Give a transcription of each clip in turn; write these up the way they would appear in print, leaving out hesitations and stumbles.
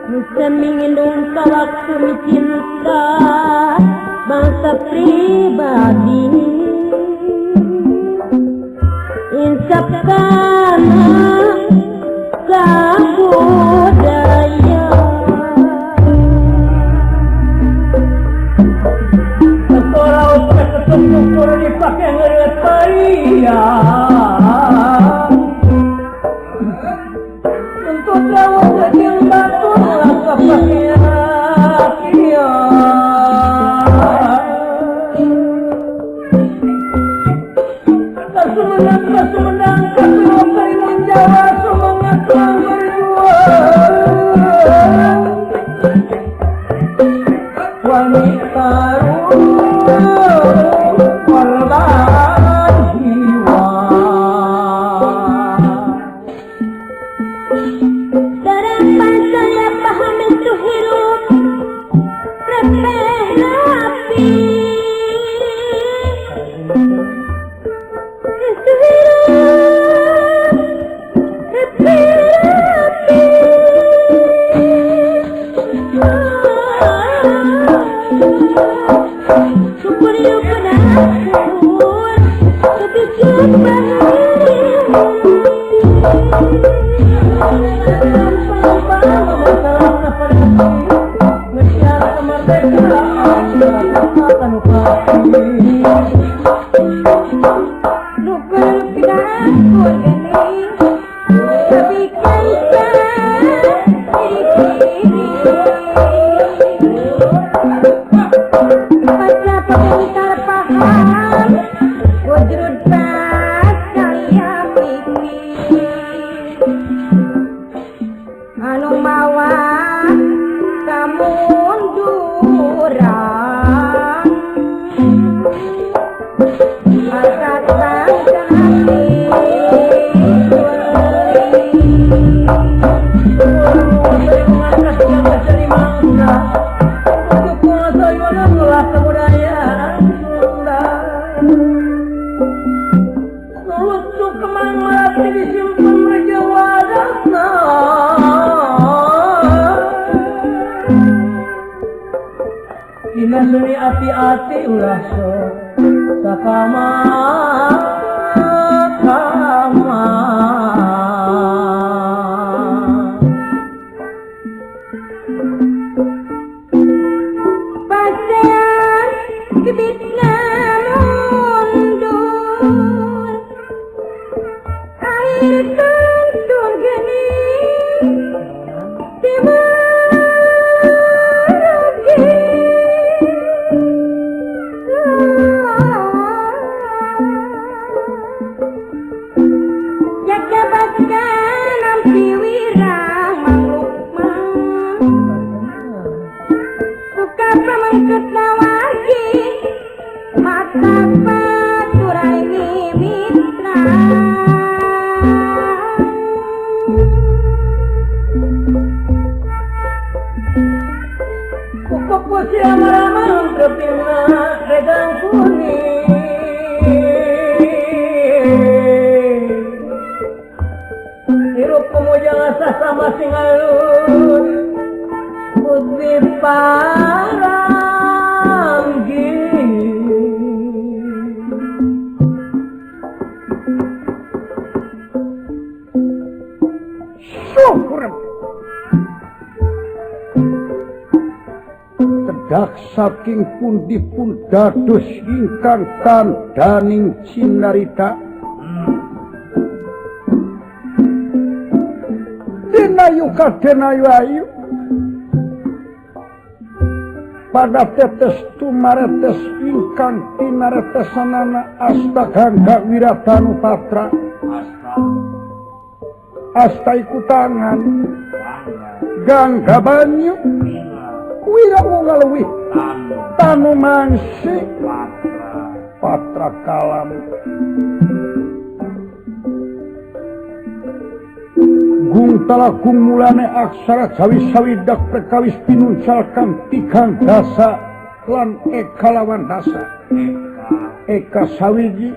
Nu mingindung ka waktu cinta bangsa pribadi insaf kana kabudaya Ketorau ketukur dipakai ngeret parian untuk rawat jeung batu Sumedang Kalimantan Jawa semangat berjuang wanita korban jiwa Daratan saya paham itu hirup repeh rapi itu hirup repeh rapi syukur yuk penakur ketujuh Ati-ati ulah sok sakama kama pasean gebitna mundur air tuntun geni Saking pundi pun dados ingkang tandhaning cinarita denayu kadenayu ayu pada tetes tumaretes ingkang tinaretesanana asta gangga wiradanu patra asta iku tangan gangga banyu wira wong luwih tanu mangsi patra kalam gung talagung mulane aksara jawi sawidak perkawis pinuncal kang tigang dasa lan eka lawan dasa eka sawiji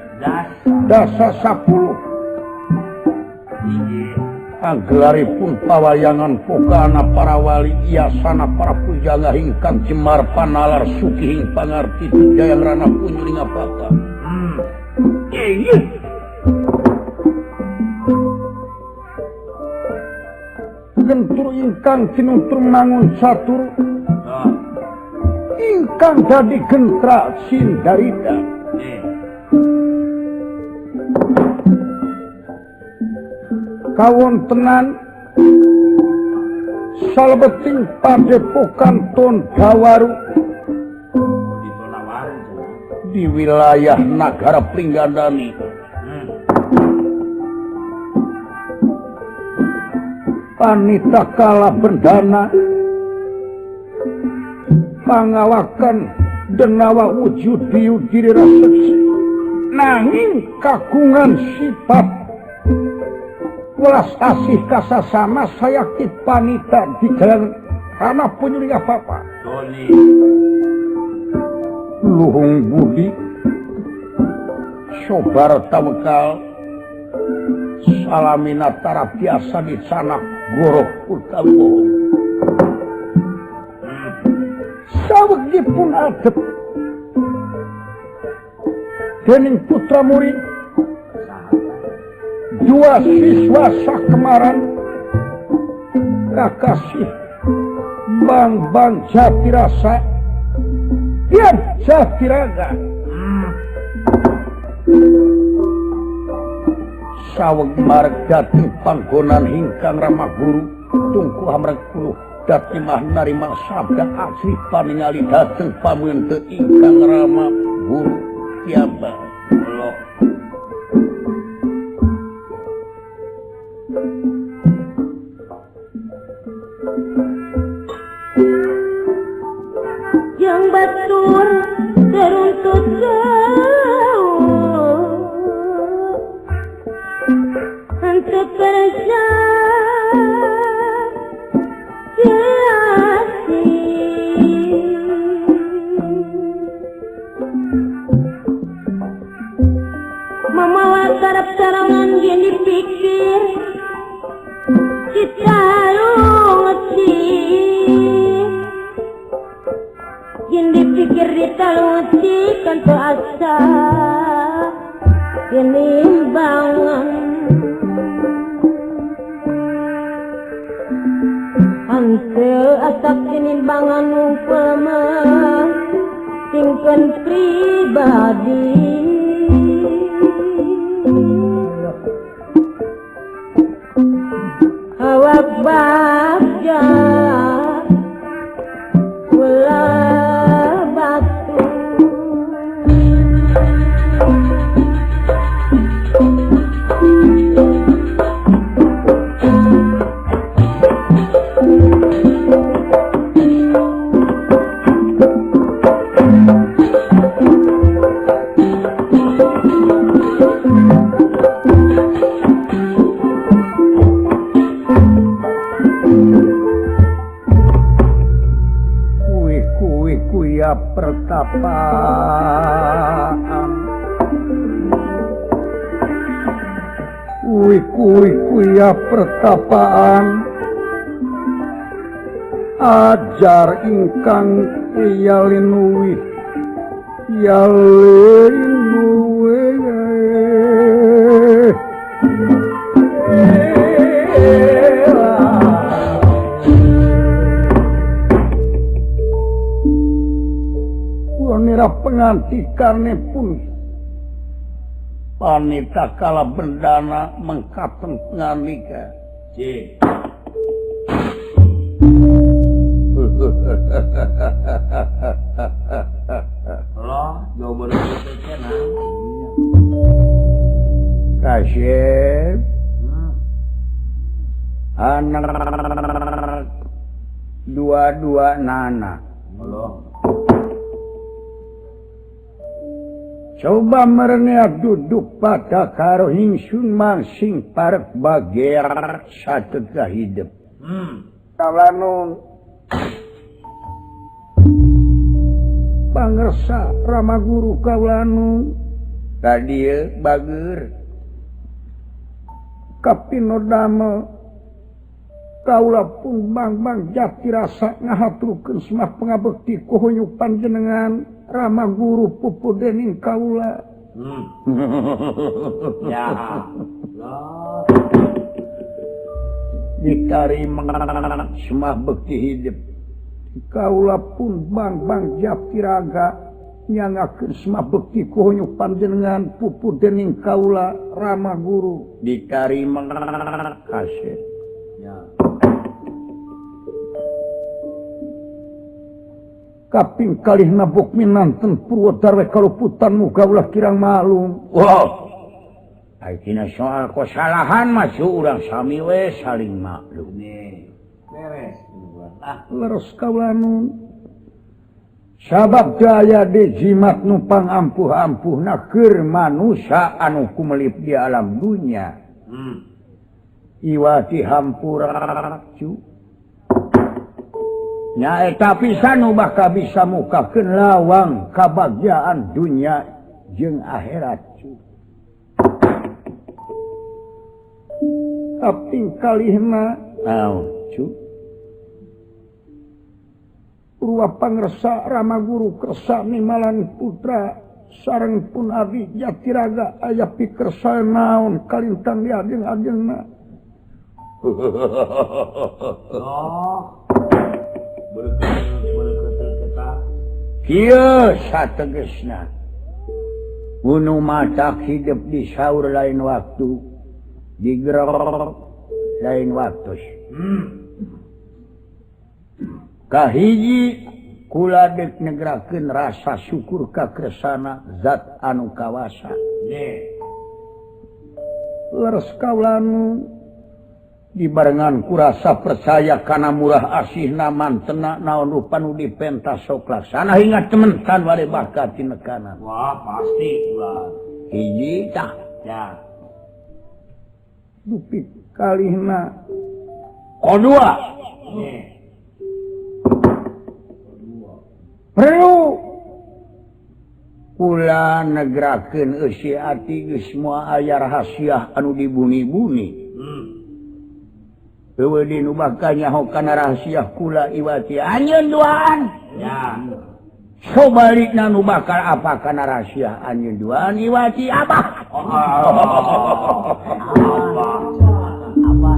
dasa 10 Agelaripun pawayangan pokana para wali yasana para pujangga ingkang jemar panalar sugihing pangarti jayang rana punjuring apapa. Gentur ingkang tinuntur mangun catur ingkang dadi gentra sindarita. Kawontenan salebeting padepokan Tondawaru di wilayah Nagara Pringgandani. Panita kala bendana pangawakan denawa wujud biu diri raseksi nanging kagungan sifat welas asih kasasama sayakti panita di jalan tanah penyuling apa-apa. Luhung budi sobar tawekal salamina tara biasa dicanak goroh utawi bohong. Sawegipun adep dening putra murid dua siswa sakemaran kakasih Bang-bang Jatirasa Tian Jatiraga. Saweg mareg dhateng panggonan ingkang Rama Guru tungku amreg kuluh dadi mah narima sabda asih paningali dhateng pamunthe ingkang Rama Guru piyambak. Yang batur teruntut jauh untuk berjati. Mamawa tarap sarangan gini pikir cita lungeti. Yen dipikir ditalungeti kanto asa tinimbangan. Hante asap tinimbangan ngumpul mah tingkeun pribadi. Awak bagja ulah batu. Pertapaan kuwi-kuwi pertapaan ajar ingkang yalinuwih yalinuwih. Pengantikane pun panita kala bendana mengkaten pengantika. Loh, jauh Kasyep anak dua-dua nana. Coba merenea duduk pada karo ingsun mangsing parek bager sategah hidup. Kalanung pangersa Rama Guru kawulanu kadieu bager kapinodame Kaula pun bang-bang jati rasa ngahaturkeun semah pangabekti kuhunyu panjenengan Rama Guru pupu dening kaula. Ya. Ditarima semah bekti hidup. Kaula pun bang-bang jati raga nyangakeun semah bekti kuhunyu panjenengan pupu dening kaula Rama Guru. Ditarima kasih. Kaping kalih nabok minanten Purwodarwe kaluputan muga ulah kirang malum. Wow. Ai tina soal kesalahan mah urang sami we saling maklum. Beres. Ah, leres kaula nun. Sabab daya di jimat nu pangampuh-ampuhna keur manusa anu kumelip di alam dunya. Iwati hampura cu. Nyaeta pisan nu bakal bisa mukakeun lawang kabagjaan dunya jeung akhirat. Kaping kalihna naon cu? Purwa pangresa Rama Guru kersa nimalan putra sareng pun abdi Jatiraga aya pikersa naon kalintang di ageng-agengna. Oh. Kieu sategesna unu matak hidup di saur lain waktu digerok lain waktu. Kahiji kula deuk negrakeun rasa syukur ka kersana zat anu kawasa. Leres kaula nu dibarengan kurasa percaya kana murah asihna mantena naon rupa nu dipentas sok laksana hingga tementan ware bakat tinekanan. Wah pasti ulah. Hiji tah. Ya. Dupi kalihna. Kodua. Perlu kula negrakeun eusi ati geus moal aya rahasia anu dibuni-buni. Eueuh di nu bakal nyaho kana rahasia kula iwati anjeun duaan. Ya. Sobalikna nu bakal apa kana rahasia anjeun duaan iwati abah. Abah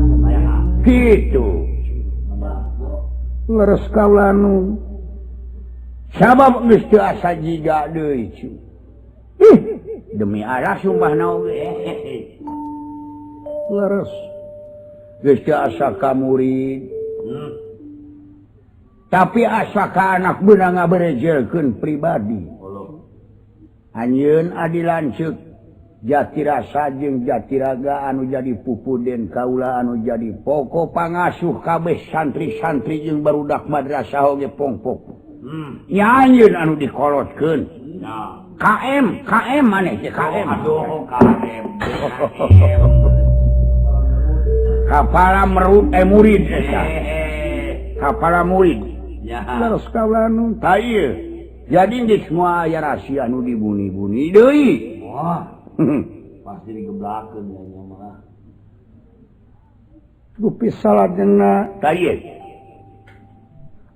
kitu. Leres kaula nu sabab geus teu asa jiga deui cu. Ih, demi Allah sumpahna oge. Leres. Geus teu asa ka murid. Tapi asa ka anak beunang ngaberejelkeun pribadi. Anjeun adi lanceuk Jatirasa jeung Jatiraga anu jadi pupuden kaula anu jadi pokok pangasuh kabeh santri-santri jeung barudak madrasah oge pongpok. Nya anjeun anu dikolotkeun. KM, KM maneh teh KM. Aduh, KM. Kapala merut murid eta. Kapala murid. Ya. Terus kaula nu tah ieu. Jadi geus moal aya rahasia nu dibuni-buni deui. Wah. Pasti digeblakeun nya mah. Gupi salajengna tah ieu.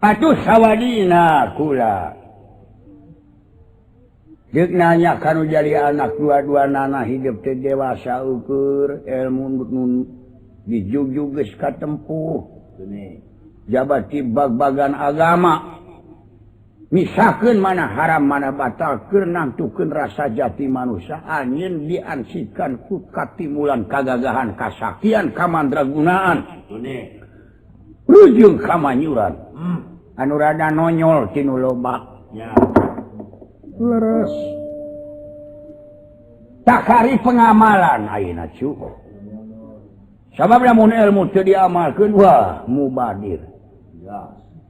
Atuh sawadina kula. Deuk nanya kanu jadi anak dua-dua nana hidup teh dewasa ukur ilmu nu dijugjug geus katempuh jabati bag-bagan agama misakeun mana haram mana batal keur nangtukeun rasa jati manusia anjeun diansikan ku katimulan kagagahan kasaktian kamandragunaan rujung kamanyuran anu rada nonyol tinu loba ya. Leres takari pengamalan ayeuna cu. Sabab lamun ilmu teu diamalkeun wah mubadir.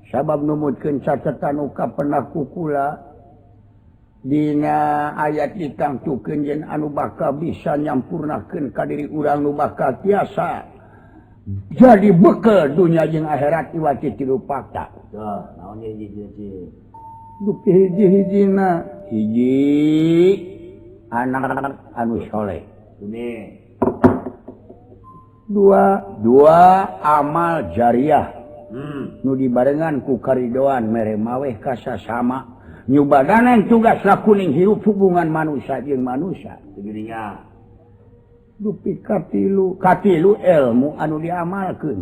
Sabab numutkeun catetan nu kapendak ku kula dina ayat ditangtukeun yen anu bakal bisa nyampurnakeun ka diri urang nu bakal tiasa jadi bekel dunya jeung akhirat iwati tilu fakta. Naon hiji-hiji? Dupi hiji-hijina hiji anak anu soleh. Dua amal jariah. Nu dibarengan ku karidoan mere maweh kasasama nyubadanan tugas lakuning hirup hubungan manusia jeung manusia. Dupi katilu ilmu anu diamalkeun.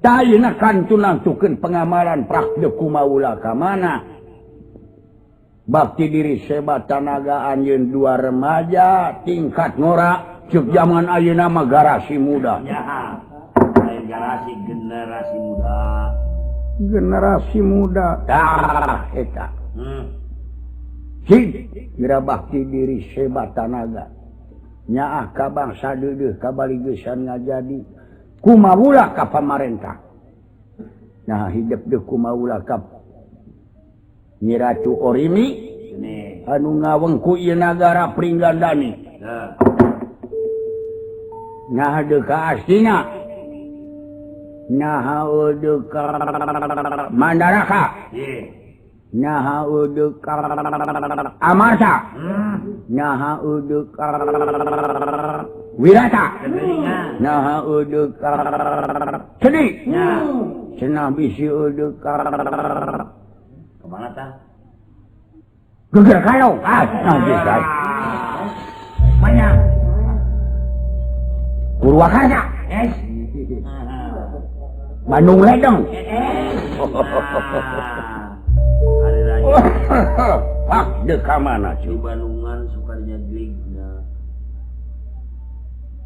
Tah ayeuna kantun nangtukeun pengamalan praktek kumaula ka mana. Bakti diri sebat tanaga anjeun dua remaja tingkat ngora ceuk zaman ayeuna mah garasi muda. Garasi generasi muda. Generasi muda. Tah eta. Cing geura bakti diri sebat tanaga. Nyaah ka bangsa deudeuh kabaligesan ngajadi kumaula ka pamarentah. Nah hidup deuh kumaula ka Nyi Ratu Orimi anu ngawengku ieu nagara Pringgandani. Nah deuk ka Astina. Nah deuk ka Mandaraka. Nah deuk ka Amarta. Nah deuk ka Wirata. Nah deuk ka Cedi. Cenah bisi deuk ka kemana tah? Geger kalong. Ah, nah bisa. Banyak. Purwakarta. Bandung Ledeng. Pak deuk ka mana di Bandungan sukanya gligna.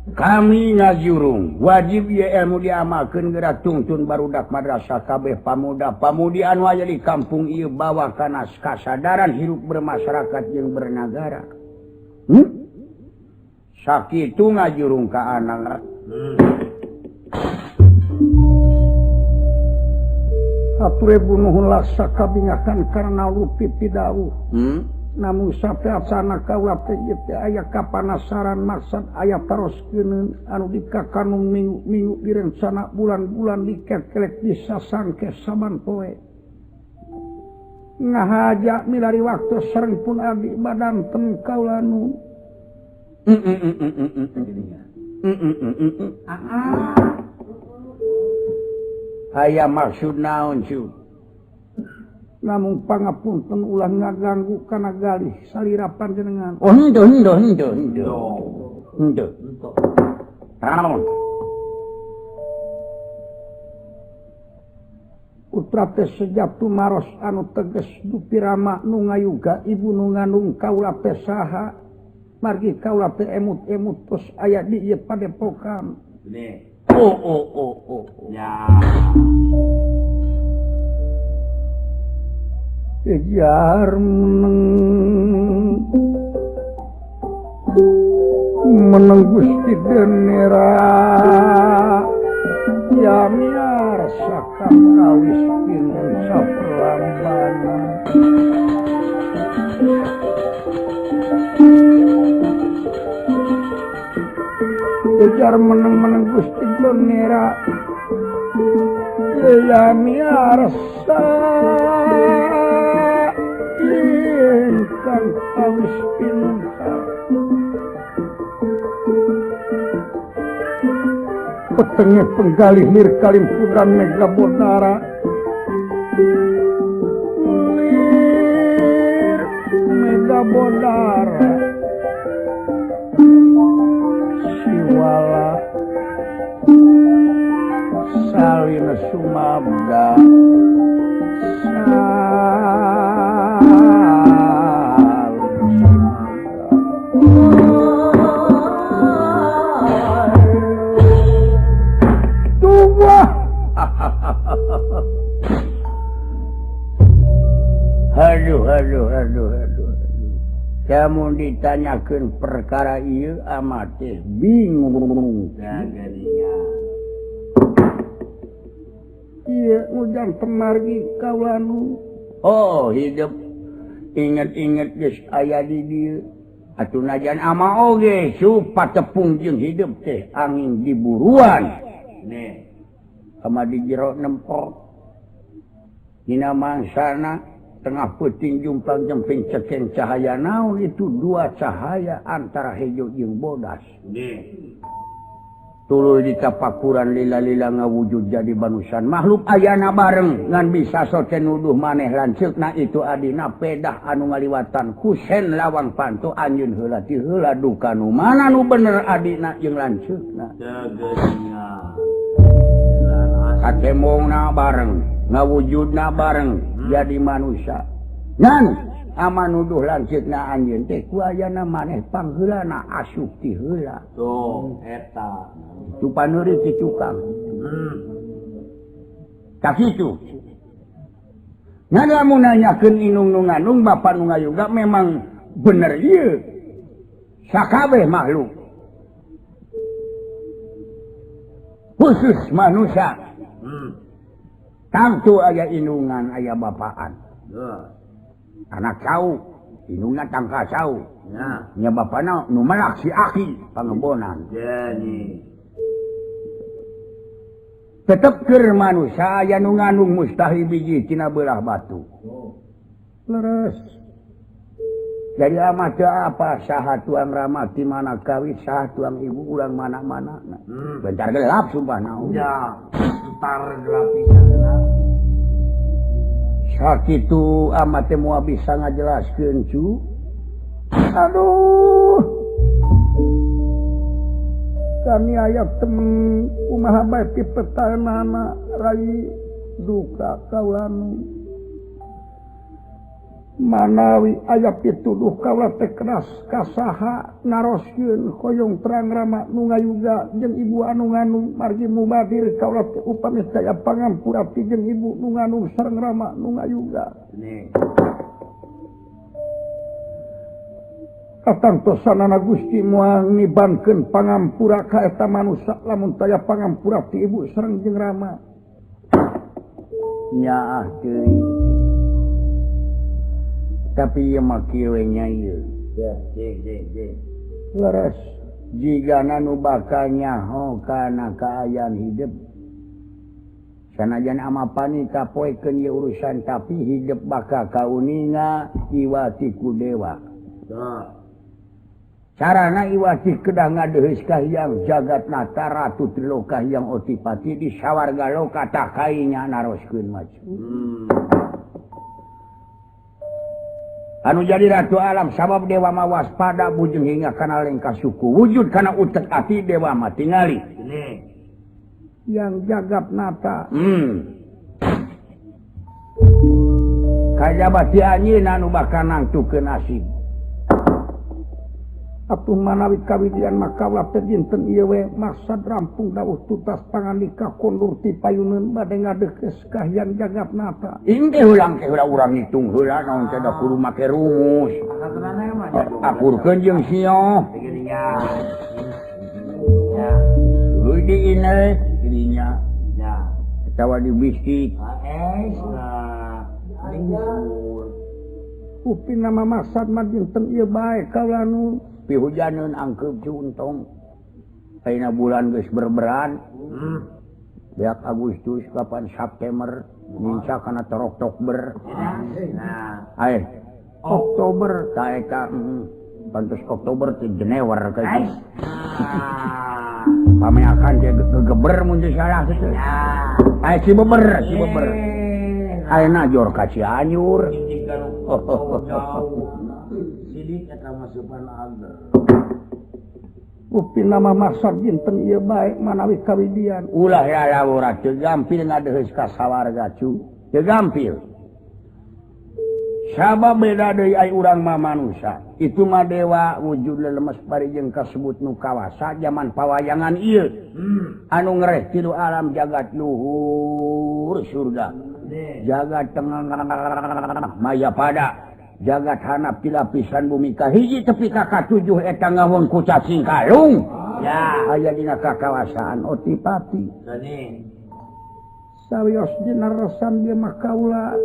Kami ngajurung wajib ieu ilmu diamalkeun geura tungtun barudak madrasah kabeh pamuda pamudi anu aya di kampung ieu bawa kana kasadaran hirup bermasyarakat jeung bernagara. Sakitu ngajurung ka anak. Hatur nuhun laksa kabingakan karena lupi pidawuh. Namun sampai acana kaula teh aya kapanasaran maksad aya taroskeun anu dikakanung minggu-minggu direncana bulan-bulan dikekelek disasangke saban poe. Ngahaja milari waktu sareng pun abdi badan ten kaula nu. Aya maksud naon cu? Namun pangapunten ulah ngaganggu kana galih salira panjenengan. Oh henteu henteu henteu henteu. Henteu. Naon? Putra teh sejap tumaros anu teges dupi rama nu ngayuga ibu nu ngandung kaula teh saha? Margi kaula teh emut-emut tos aya di ieu padepokan. Oh oh oh oh. Ya. Kejar meneng Gusti Denera ya miarsa kawis pinun saperlambanan. Kejar meneng-meneng Gusti Denera ya miarsa ingkang kawis pinunta. Petenge penggalih lir kalimpuran mega bodara lir mega bodara siwala salin sumabda. Aduh, aduh, aduh, aduh, aduh. Kamu ditanyakan perkara ieu amat teh bingung. Iya, ujang temargi kaulanu. Oh, hidup inget-inget geus aya di dieu. Atuh najan ama oge supa tepung jeung hidup teh angin diburuan. Nih. Sama di jero nempok. Dina mangsana tengah peuting jumpang jemping cekeng cahaya naon itu dua cahaya antara hejo jeung bodas. Nggih. Tuluy ditapakuran lila-lila ngawujud jadi manusia makhluk ayana bareng ngan bisa sote nuduh maneh lanceukna itu adina pedah anu ngaliwatan kusen lawang panto anjeun heula ti heula duka nu mana nu bener adina jeung lanceukna katemongna bareng ngawujudna bareng jadi manusia ngan ama nuduh lanceukna anjeun teh ku ayana maneh pangheulana asup ti heula tuh eta tu paneuri ti tukang. Kakitu. Ngan lamun nanyakeun inung nu ngandung bapa nu ngayuga memang bener ieu. Sakabeh makhluk. Khusus manusia. Tangtu aya inungan aya bapaan. Anak cau, inungna tangka cau. Nya bapana nu melak si aki pangebonan. Tetep keur manusia aya nu ngandung mustahil biji tina beulah batu. Leres. Jadi amat teu apa saha tuang rama ti mana kawit saha tuang ibu urang mana-mana. Bentar gelap sumpah naon. Ya, bentar gelap pisan gelap. Sakitu amat teh moal bisa ngajelaskeun cu. Aduh. Kami ayak temen kumaha bae pipetaanana rai duka kaulanu manawi aya pituduh kaula teh keras kasaha naroskeun hoyong terang rama nu ngayuga jeung ibu anu ngandung margi mubadir kaula teh upami saya pangampura ti jeung ibu nu ngandung sareng rama nu ngayuga. Katangtosanana Gusti moal nibankeun pangampura ka eta manusa lamun taya pangampura ti ibu sareng jeung rama. Nyaah teuing. Tapi ieu mah kieu we nya ieu. Leres jigana nu bakal nyaho kana kaayaan hidup. Sanajan amapani kapoekeun ieu urusan tapi hidup bakal kauninga iwati ku dewa. Carana iwati kedah ngadeheus kahiyang jagat nata ratu triloka hyang otipati di sawarga loka takainya naroskeun maju. Anu jadi ratu alam sabab dewa mah waspada bujeng hingga kana lengkah suku wujud kana utek ati dewa mah tingali. Yang jagat nata. Kajaba ti anjeun anu bakal nangtukeun nasib. Atuh manawi kawidian maka kaula teh dinten ieu we maksad rampung dawuh tutas pangandika kondur ti payuneun bade ngadeukes kahayang jagat nata. Engke heulang ke heula urang ngitung heula naon teh da kudu make rumus. Akurkeun jeung sia. Heuy di ine dirinya. Atawa di bistik. Upin nama maksad mah dinten ieu bae kaula nu pihujaneun angkeub cuntong. Ayeuna bulan geus berberan. Beak Agustus kapan September nincak kana torok Oktober. Ayo Oktober ta eta pantes Oktober teh Januari ka itu. Pameakan teh gegeber mun teu salah kitu. Ayo si beber, si beber. Ayeuna jor ka Cianjur. Sidik eta masukan ager. Upin nama maksad dinten ieu bae manawi kawidian. Ulah lalawura teu gampil ngadeheus ka sawarga cu. Teu gampil. Sabab beda deui ai urang mah manusa. Itu mah dewa wujud lelemes bari jeung kasebut nu kawasa jaman pawayangan ieu. Anu ngereh tilu alam jagat luhur surga. Jagat tengah maya pada jagat hanap ti lapisan bumi kahiji tepi ka katujuh eta ngaweng ku cacing kalung. Ya aya dina kakawasaan Otipati. Sawios dina resam ieu mah kaula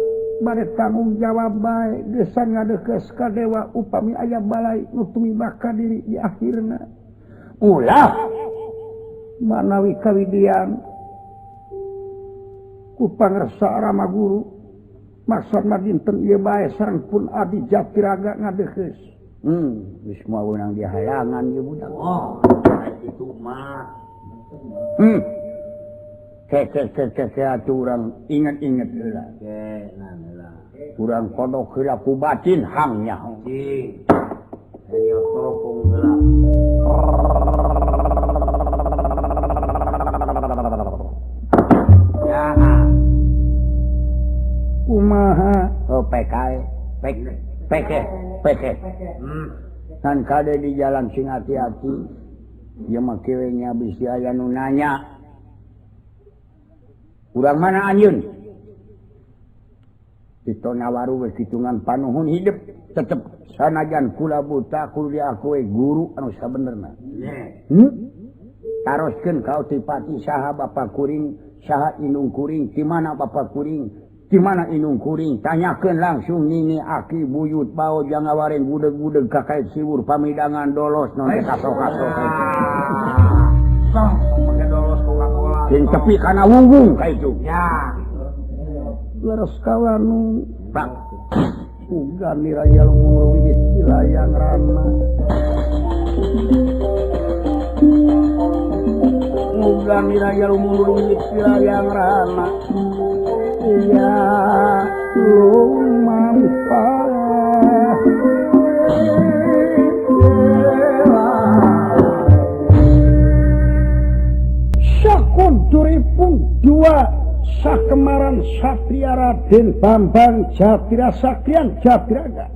bade tanggung jawab bae geus ngadeukes ka dewa upami aya balai nu tumibak ka diri di akhirna. Ulah manawi kawidian ku pangersa Rama Guru maksud mah dinten ieu bae sareng pun abdi Jatiraga ngadeukes. Geus moal meunang dihalangan ieu budak. Oh, itu mah. Keke atuh urang inget-inget heula. Urang kodok heula ku batin hang nyaho. Cing. Ayo tokong heula. Ya. Kumaha? Oh PK. PK PK. Kan kade di jalan sing hati-hati. Ieu mah kieu nya bisi aya nu nanya. Urang mana anjeun? Di Nawaru geus hitungan panuhun hidup tetep sanajan kula buta kudu diakui guru anu sabenerna. Taroskeun ka Otipati saha bapa kuring, saha indung kuring, di mana bapa kuring, di mana indung kuring, tanyakeun langsung nini aki buyut bao jangan wareng gudeg-gudeg kakait siwur pamidangan dolos non kaso-kaso. Song make dolos Coca-Cola. Sing tepi kana wunggung ka itu. Ya. Leres kawanu bak uga niraya lumur wiwit wilayang rana. Uga niraya lumur wiwit wilayang rana. Iya lumampah. Sakunduripun dua sakemaran Satria Raden Bambang Jatira Saktian Jatiraga.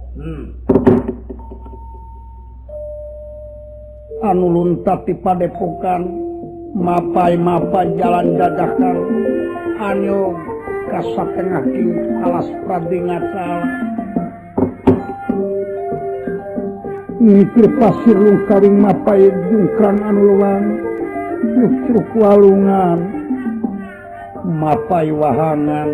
Anu luntat di padepokan mapai-mapai jalan dadakan anyo kasatengah ing alas pradingacal mikir pasir lungkawing mapai jungkrang anu luang nyucruk walungan mapai wahangan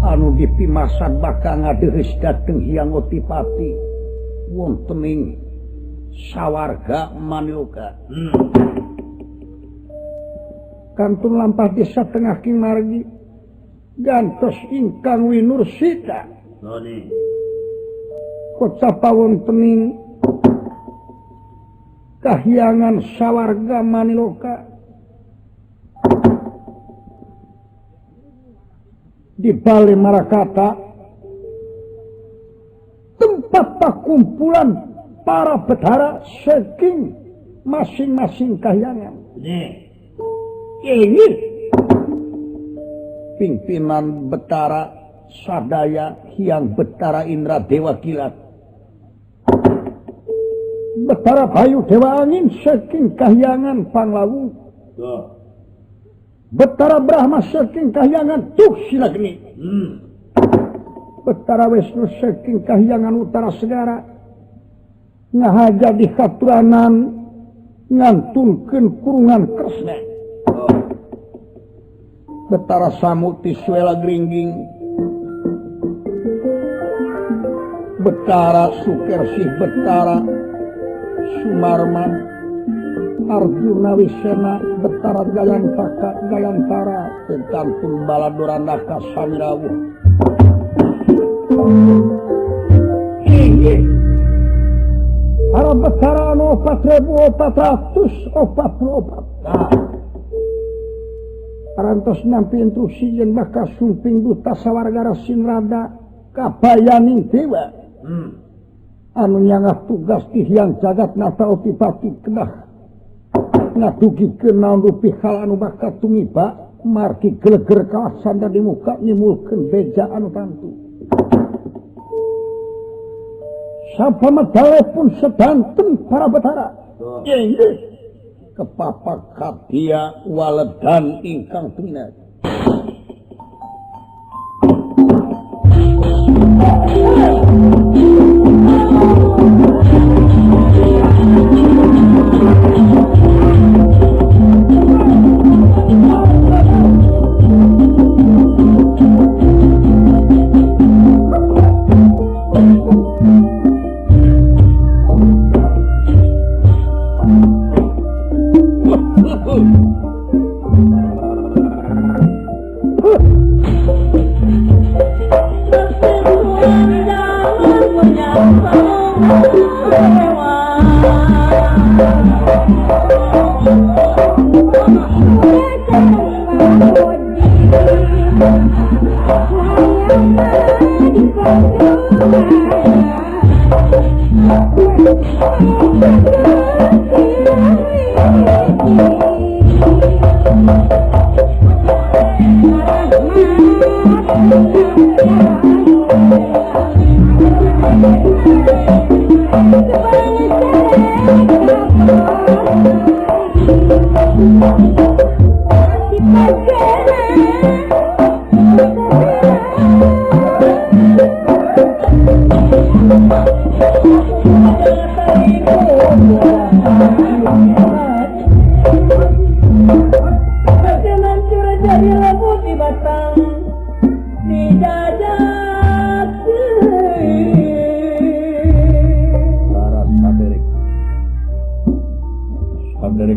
anu dipimasan bakal ngadeheus dateng Hyang Otipati wontening sawarga Maniloka. Kantun lampah desa tengah king margi gantos ingkang winursita. Kocapa wontening kahyangan sawarga Maniloka di Bale Marakata tempat pakumpulan para betara saking masing-masing kahyangan. Ini pimpinan betara sadaya Hyang Betara Indra Dewa Kilat, Betara Bayu Dewa Angin saking kahyangan Panglawu, Betara Brahma saking kahyangan Tuksilagni, Betara Wisnu saking kahyangan Utara Segara ngahaja di katuranan ngantunkeun kurungan Kresna. Betara Samuti Suela Gringging, Betara Sukersih, Betara Sumarman, Arjuna Wisena, Betara Gayantaka Gayantara, Tentang Baladorandaka Samirawuh. Para betara anu 4444. Parantos nampi instruksi yen bakal sumping duta sawarga Sinrada kabayaning dewa. Anu nyangah tugas di Hyang Jagat Nata Otipati kedah ngadugikeun naon rupi hal anu bakal tumiba margi geleger kawasan di muka nimulkeun beja anu tantu. Sapamedale pun sedanten para betara. Kepapak kadia waledan ingkang tuminat. Jalan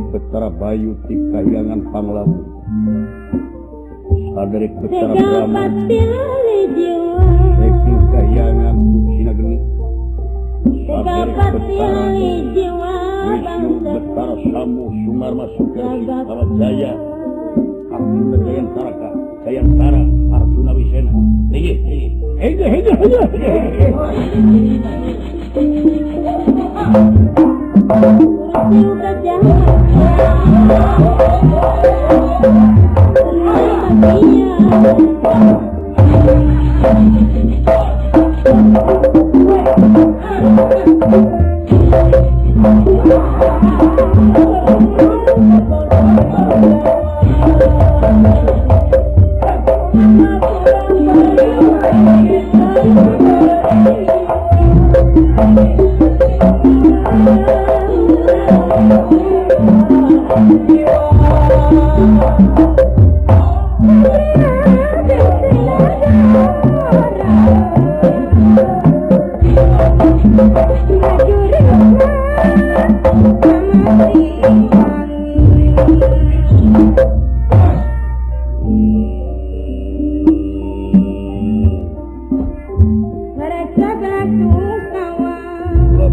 Betara Bayu ti Kahyangan Panglawu Saderek Betara Brahma saking Kahyangan Sinageni Saderek Betara Wisnu Betara Samu Sumarma Sukersi Jaya Arjuna Jayantara Jayantara Arjuna Wisena. Hege hege hege hege.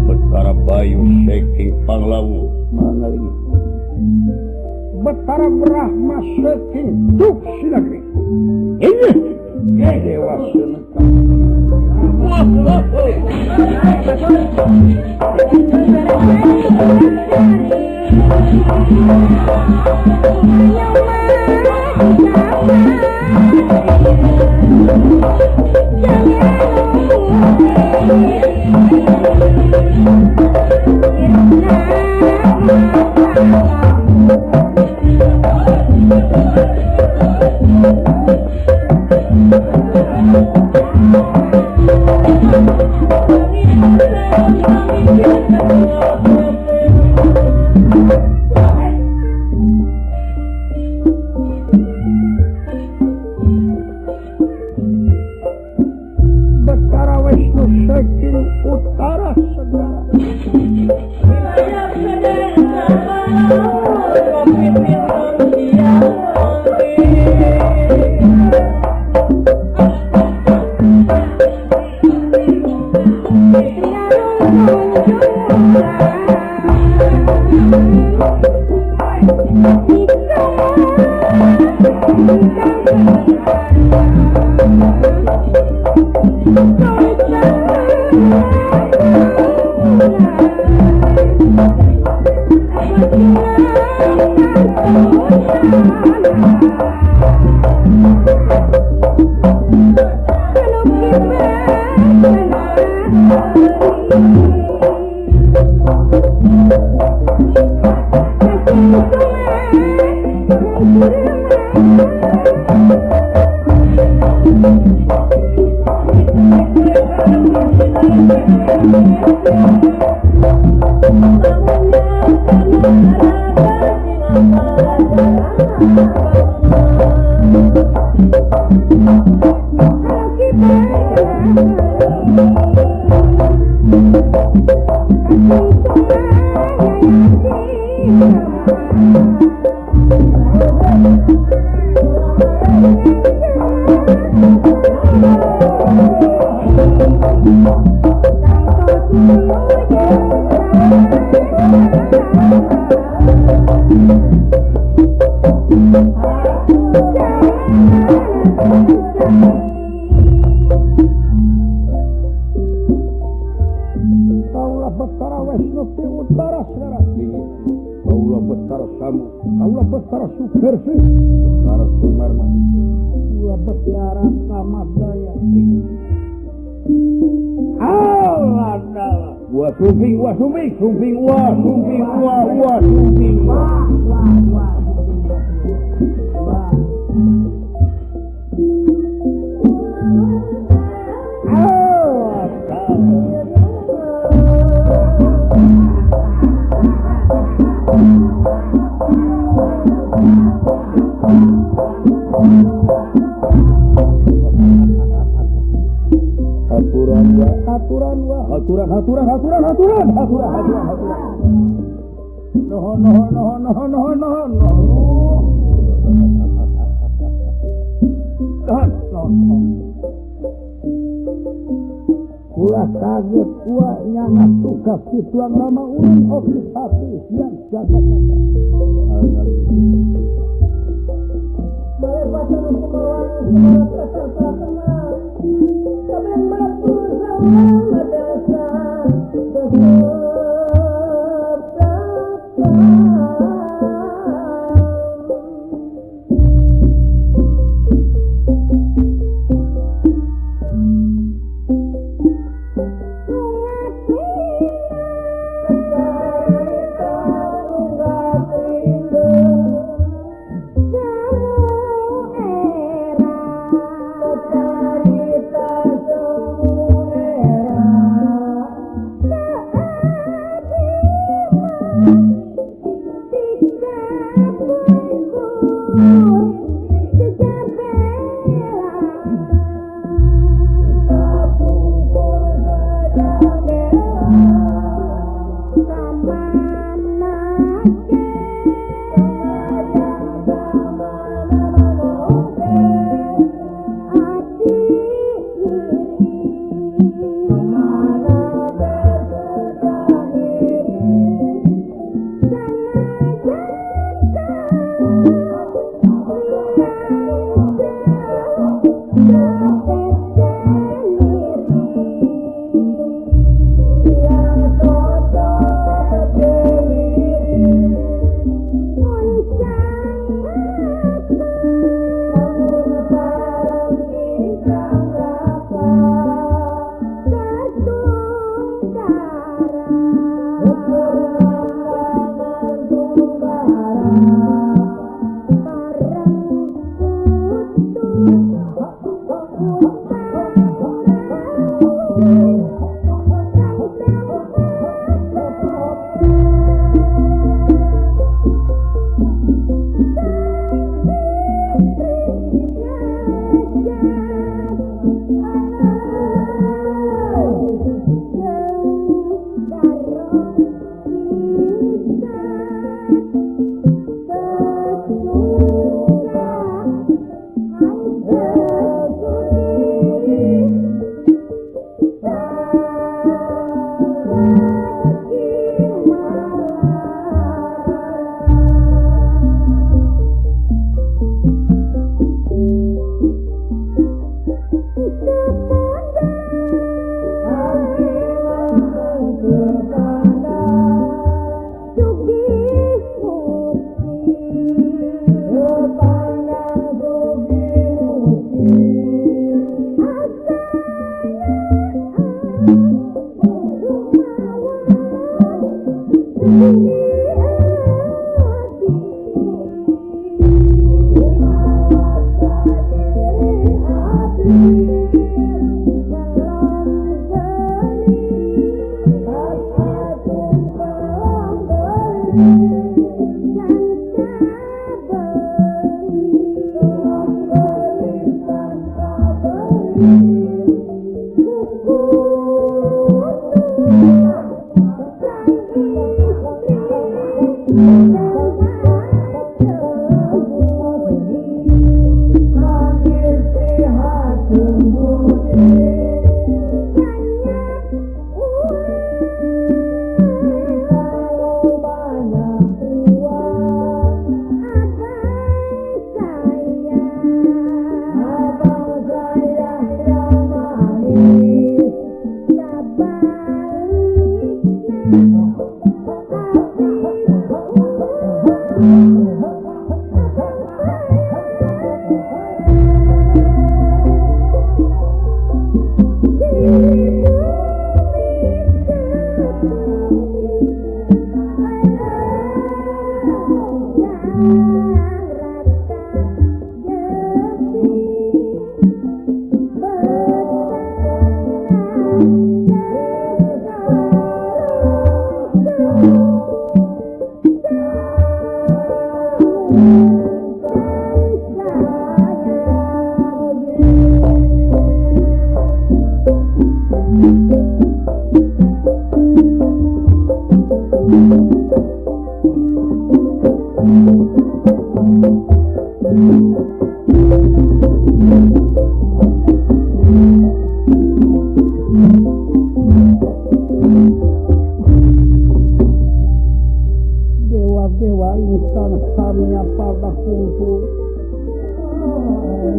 Betara Bayu saking Panglawu mangalingi Betara Brahma saking Duk Sinagri. Ini Dewa Seneka. Betara Wisnu saking utara segara. Kaulah Betara Wisnu ti utara segara. Kaulah Betara Samu, kaulah Betara Sukersi, Betara Sumarma, kaulah Betara Kamadaya. Allah Allah. Wah sumping, wah sumping, sumping, wah sumping, wah wah sumping. Wah. Aturan wa aturan wa aturan aturan aturan aturan aturan aturan aturan. Nuhun nuhun nuhun nuhun nuhun nuhun. Nuhun nuhun. Kula kaget kula nyangat tugas kituang lama ulun oke hati yang jagat. Dewa-dewa ingkang samya pada kumpul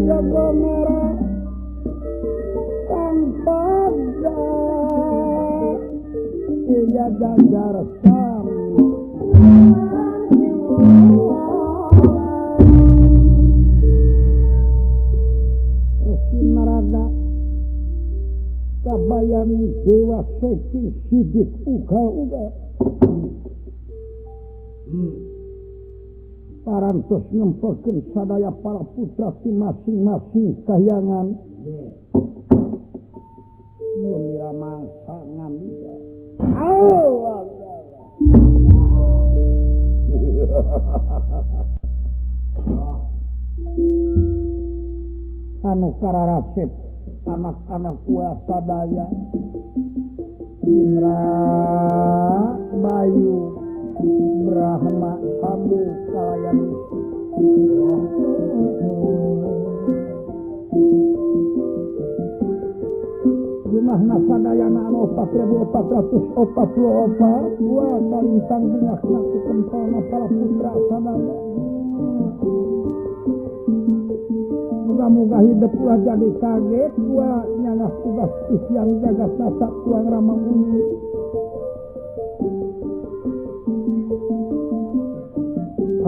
jago merah kang pada iya jajar sami Resi Narada kabayani dewa seki sidik uga-uga parantos ngempekeun sadaya para putra ti masing-masing kahyangan mira mangsa ngambika anu kararasep anak-anak kuasa sadaya Indra Bayu Brahma Sambu kalayan jumahna sadayana anu 4444 dua kalintang bingahna ku kempalna para putra sadaya. Muga-muga hidup ulah jadi kaget gua nyangas tugas isyang gagas nasab tuang ramang umi.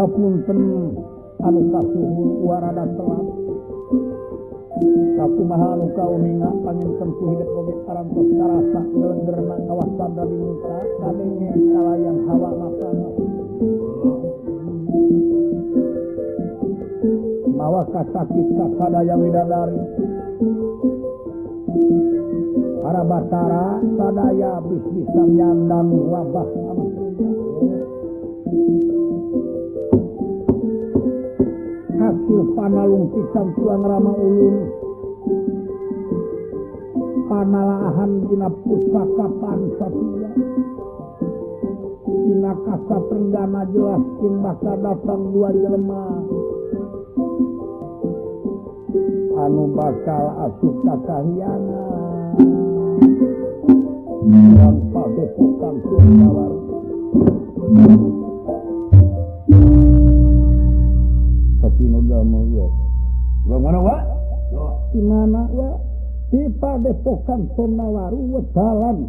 Hapunten anu kasuhun warada telat kakumaha anu kauninga panginten ku hidup oge parantos karasa gelenggerna kawasan di muka kadenge kalayan hawa matana mawa kasakit kasadaya widadari para batara sadaya bis-bisa nyandang wabah amat hasil panalungtikan tuang rama ulun panalaahan dina pusaka pansatria dina kasatrenggana jelas jeung bakal datang dua jelema anu bakal asup ka kahyangan dan padepokan Sundawar. Tapi nu damel we. Mana wa? Di mana wa? Di padepokan Sondawaru wedalan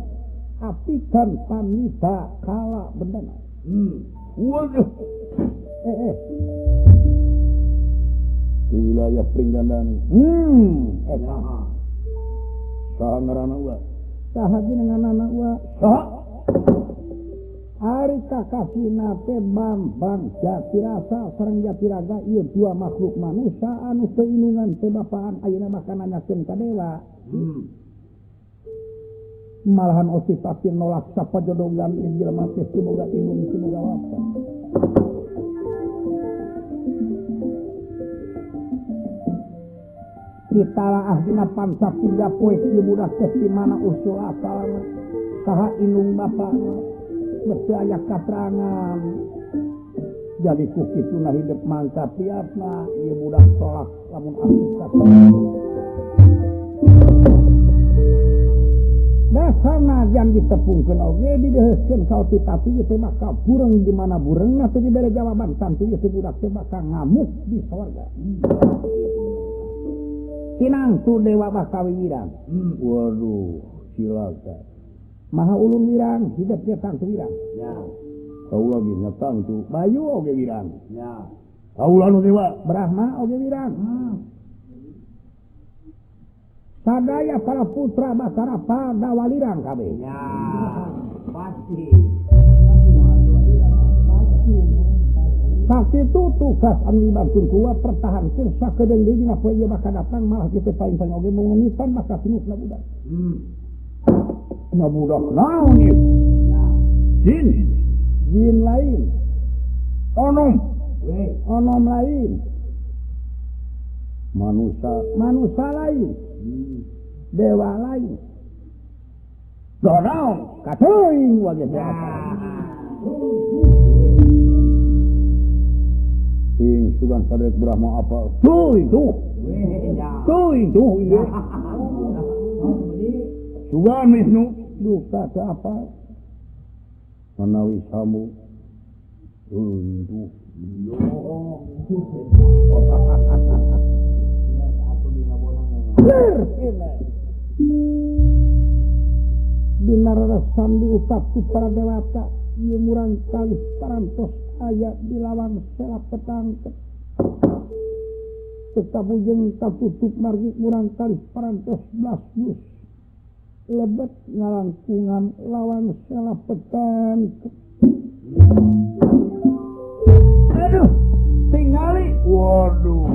apikan pamita kala bendana. Waduh. Di wilayah Pringgandani. Eta. Saha ngaranna wa? Saha jenenganna wa? Saha? Ari kakasina teh Bambang Jatirasa sareng Jatiraga ieu dua makhluk manusia anu teu inungan teu bapaan ayeuna bakal nanyakeun ka dewa. Malahan Otipati nolak sapajodogan ieu jelema teh teu boga inung teu boga bapa. Ditalaah dina panca tiga poe ieu budak teh di mana usul asalna saha inung bapana mesti aya katerangan. Jadi ku kituna hidup mangka piatna ieu budak tolak lamun asup ka dasarna jam ditepungkeun oge dideuheuskeun ka Otipati ieu teh bakal bureng di mana burengna teu dibere jawaban tangtu ieu teh budak teh bakal ngamuk di sorga. Tinangtu dewa bakal wirang. Waduh, cilaka. Maha ulun wirang, hidup dia tangtu wirang. Ya. Kaula ge nya tangtu, Bayu oge wirang. Ya. Kaula nu dewa, Brahma oge wirang. Sadaya para putra Batara pada walirang kabeh. Ya, pasti. Pasti moal walirang. Pasti. Sakitu tugas anu dibantuan kuat pertahankeun sakedeung deui dina poe ieu bakal datang malah kitu paling-paling oge mengenitan maka sinukna budak. Na budak naon ieu? Ya. Jin. Jin lain. Onom. Onom lain. Manusia, manusia lain. Dewa lain. Donaon kateuing wage teh apa. Ing sugan sadek Brahma apa? Teuing tuh. Teuing tuh ieu. Sugan Wisnu duka teu apa? Manawi samu teuing tuh. Dina rarasan diutap ku para dewata ieu murang kalih parantos aya di lawang sela petangkep teu bujeng katutup margi murang kalih parantos blasbus lebet ngalangkungan lawang sela petangkep. Aduh tingali waduh.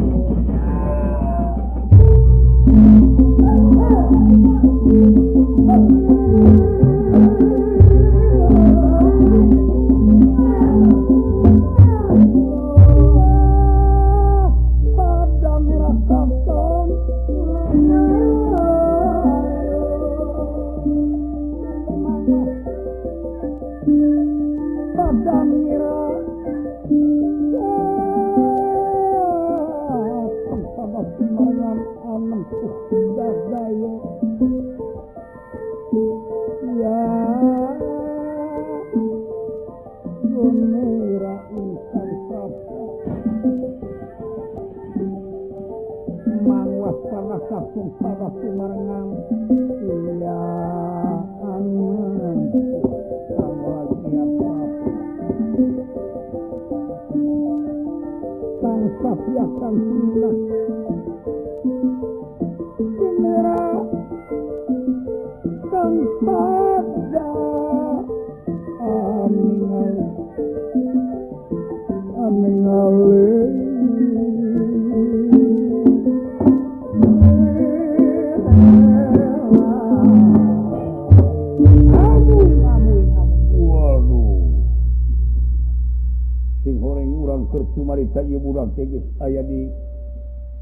Aya di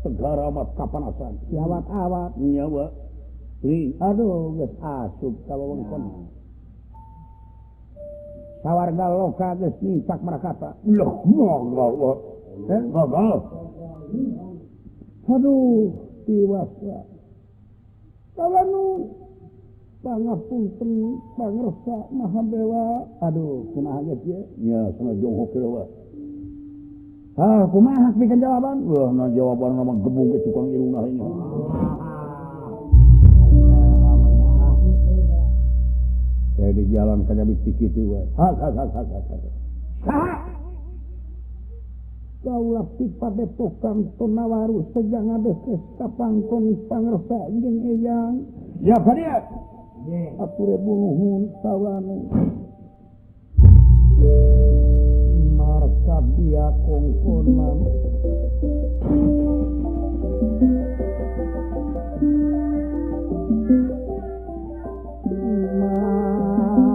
Tegara amat kapanasan awat-awat nyawa aduh geus asup ka wewengkon sawarga loka geus nincak marakata loh gagal gagal aduh tiwas kawanu pangapunten pangersa maha dewa aduh kumaha geus ieu nya sana jonghok dewa. Ah, kumaha bikin jawaban? Wah, nah jawaban nama gebung ke tukang irungna ini. Saya di jalan kajabik kitu we. Hak hak hak hak hak. Saha? Kaulah ti padepokan Tonawaru sejang ngadekes ka pangkon pangersa jeung eyang. Ya ka dieu. Ature bunuhun sawanu. Markabia kongkonan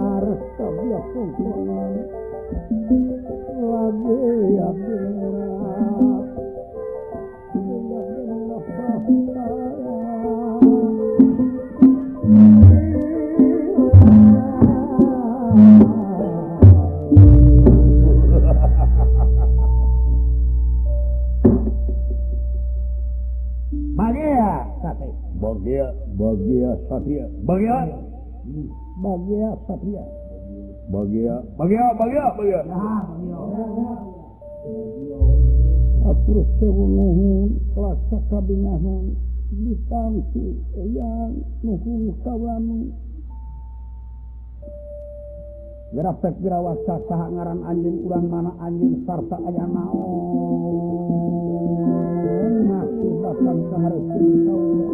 markabia kongkonan lagi ya berat ya berat. Bagia, bagia satria, bagia, bagia satria, bagia, bagia, bagia, bagia. Atur sewu nuhun kelaksa kabingahan ditangsi eyang nuhun kawanu. Gerapek gerawasa saha ngaran anjeun urang mana anjeun sarta aya naon maksud datang ka hareupeun kaula.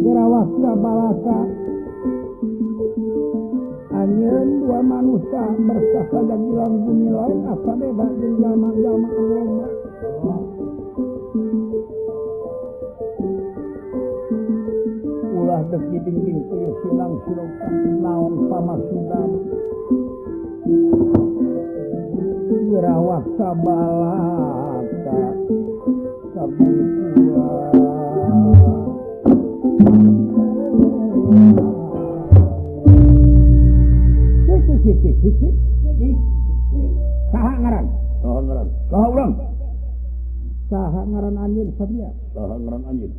Gerawasa balaka anjeun dua manusia bersahaja gilang gumilang asa beda jeung jalma-jalma anu loba. Ulah dek dingding teu sinang silokan naon pamaksudan. Asa balata kabipura Saha ngaran? Saha ngaran? Saha urang? Saha ngaran anjeun Satria? Saha ngaran anjeun?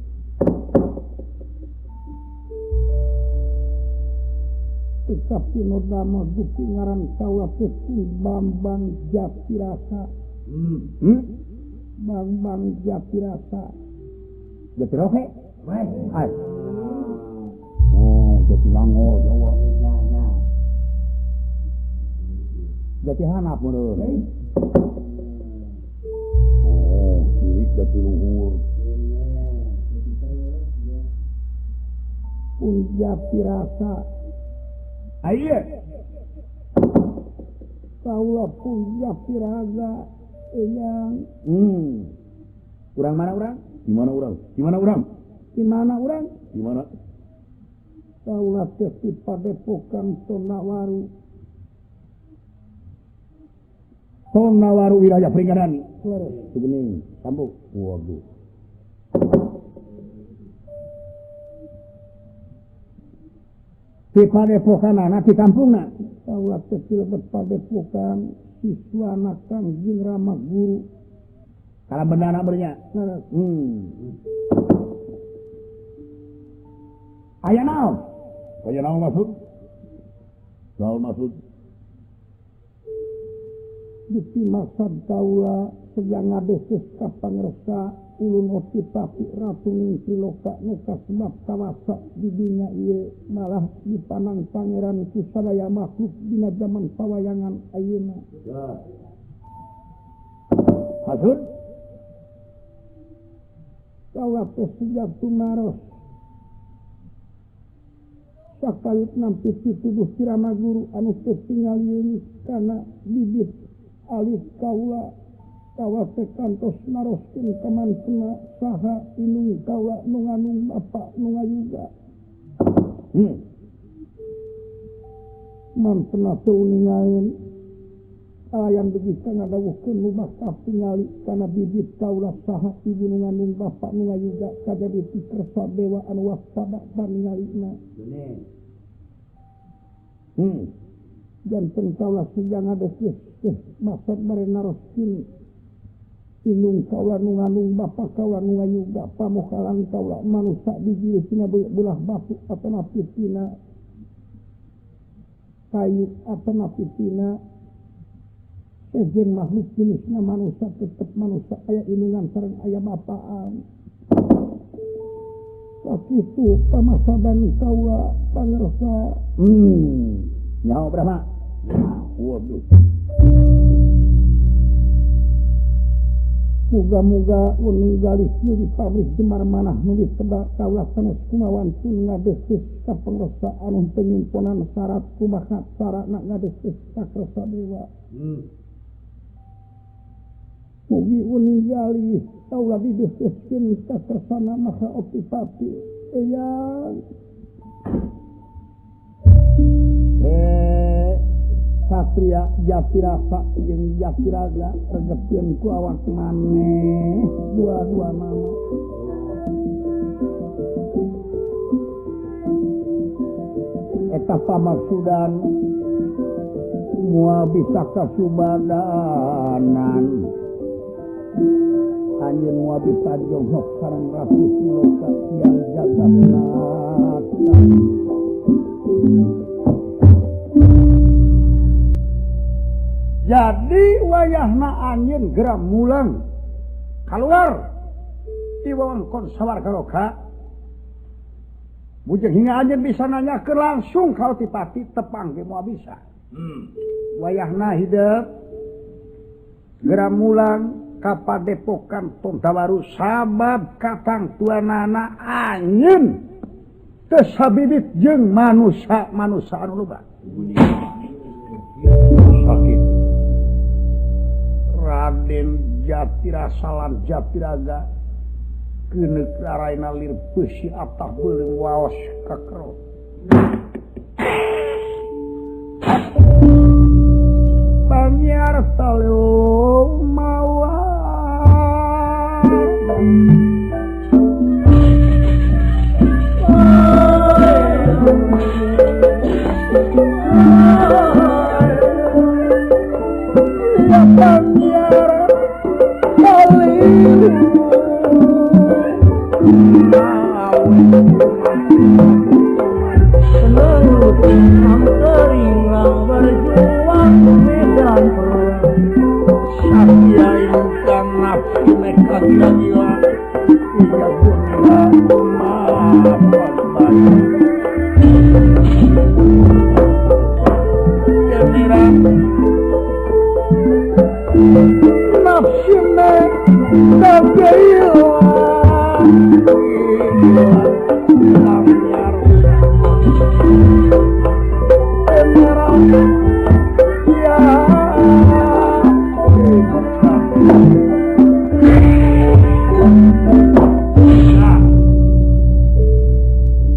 Tetapi nodama duki ngaran kaula teh Bambang Jatirasa. Bambang Jatirasa. Jatiroke? Ai. Oh, Jatilangor Jawa. Jati hanap meureun. Oh, sirik jati luhur. Pun Jatirasa. Ayo. Kaula pun Jatiraga eyang. Urang mana urang? Di mana urang? Di mana urang? Di mana urang? Di mana? Kaula teh di Padepokan Tonawaru. Tonawaru wilayah Pringgadani. Tugening, Tambuk. Waduh. Di padepokanana di kampungna. Kaula teh dilebet padepokan siswana Kangjeng Rama Guru. Kala bendana bernya. Aya naon? Aya naon maksud? Naon maksud? Dupi maksad kaula sedang ngadeses ka pangresa ulun opi tapi ratu ning triloka nu kasebab kawasa di dunya ieu malah dipanang pangeran ku sadaya makhluk dina zaman pawayangan ayeuna. Hasud kaula teh sejak tumaros sakawit nampi pituduh ti Rama Guru anu teu tinggal yeung kana bibit alit kaula kawase kantos naroskeun ka mantena saha inung kaula nu nganung bapa nu ngayuga. Mantena teu uningaeun ayan dugi ka ngadawuhkeun nu bakal tingali kana bibit kaula saha ibu nu nganung bapa nu ngayuga kajadi pikersa dewa anu waspada paningalina. Janten kaula sejang ngadeses maksud bare naroskeun inung kaula nu nganung bapa kaula nu ngayuga pamokalan kaula manusa bijil tina belah batu atanapi tina kayu atanapi tina sejen makhluk jenisna manusa tetep manusa aya inungan sareng aya bapaan. Sakitu pamasadan kaula pangersa. Nyaho Brahma. Waduh. Muga-muga uning galih nu dipamrih jemar manah nu ditebak kaula sanes kumawantun ngadeses ka pangresa anu teu nyumponan syarat kumaha carana ngadeses ka kersa dewa. Mugi uning galih kaula dideseskeun ka kersana maha opipati eyang. Satria Jatirasa jeung Jatiraga regepkeun ku awak maneh dua-dua nama. Eta pamaksudan moal bisa kasubadanan. Anjeun moal bisa jonghok sareng Ratu Siloka yang jagatnata. Jadi wayahna anjeun geura mulang kaluar ti wewengkon Sawargaloka. Bujeng hingga anjeun bisa nanyakeun langsung ka Otipati tepang ge moal bisa. Wayahna hidep geura mulang ka padepokan Tontawaru sabab katangtuanana anjeun teu sabibit jeung manusa-manusa anu loba. Sakit. Raden Jatirasa lan Jatiraga keuneuk raraina lir beusi atah beuleung waos kakero. Panyarta leung Nafsina kabeh